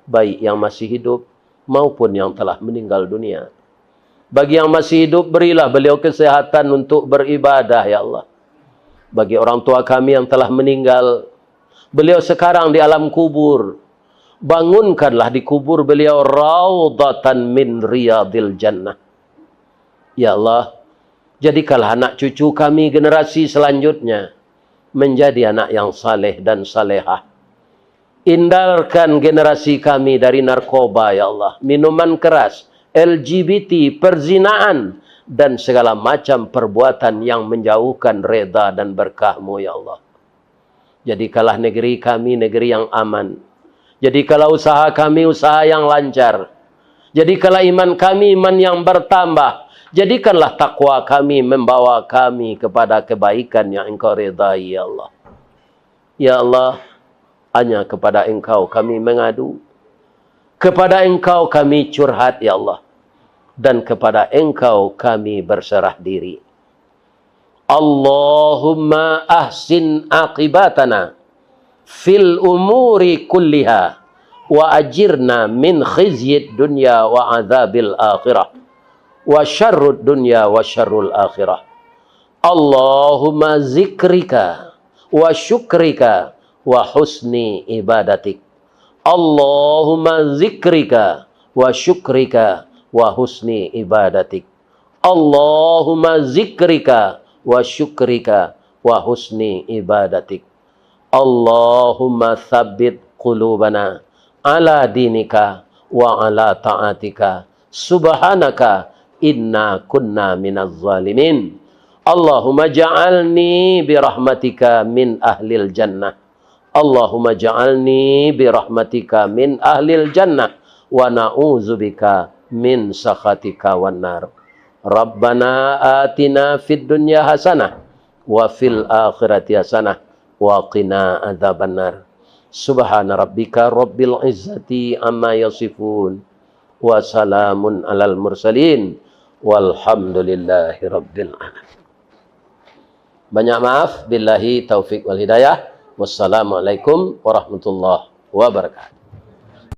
baik yang masih hidup maupun yang telah meninggal dunia. Bagi yang masih hidup, berilah beliau kesehatan untuk beribadah, ya Allah. Bagi orang tua kami yang telah meninggal, beliau sekarang di alam kubur, bangunkanlah di kubur beliau raudhatan min riyadil jannah. Ya Allah, jadikanlah anak cucu kami generasi selanjutnya menjadi anak yang saleh dan salehah. Hindarkan generasi kami dari narkoba, ya Allah, minuman keras, L G B T, perzinaan, dan segala macam perbuatan yang menjauhkan reda dan berkah-Mu, ya Allah. Jadikanlah negeri kami negeri yang aman. Jadikanlah usaha kami usaha yang lancar. Jadikanlah iman kami iman yang bertambah. Jadikanlah takwa kami membawa kami kepada kebaikan yang Engkau ridai, ya Allah. Ya Allah, hanya kepada Engkau kami mengadu. Kepada Engkau kami curhat, ya Allah. Dan kepada Engkau kami berserah diri. Allahumma ahsin aqibatana fil umuri kulliha wa ajirna min khizyid dunya wa adzabil akhirah wa syarrud dunya wa syarrul akhirah. Allahumma zikrika wa syukrika wa husni ibadatik. Allahumma zikrika wa syukrika wa husni ibadatik. Allahumma zikrika wa syukrika wa husni ibadatik. Allahumma tsabbit qulubana ala dinika wa ala ta'atika. Subhanaka inna kunna minaz zalimin. Allahumma ja'alni birahmatika min ahlil jannah. Allahumma ja'alni birahmatika min ahlil jannah wa na'udzubika min sakhatika wan nar. Rabbana atina fid dunya hasanah wa fil akhirati hasanah wa qina adzabannar. Subhana rabbika rabbil izzati amma yasifun. Wa salamun alal mursalin. Walhamdulillahi rabbil alamin. Banyak maaf. Billahi taufik wal hidayah. Wassalamualaikum warahmatullahi wabarakatuh.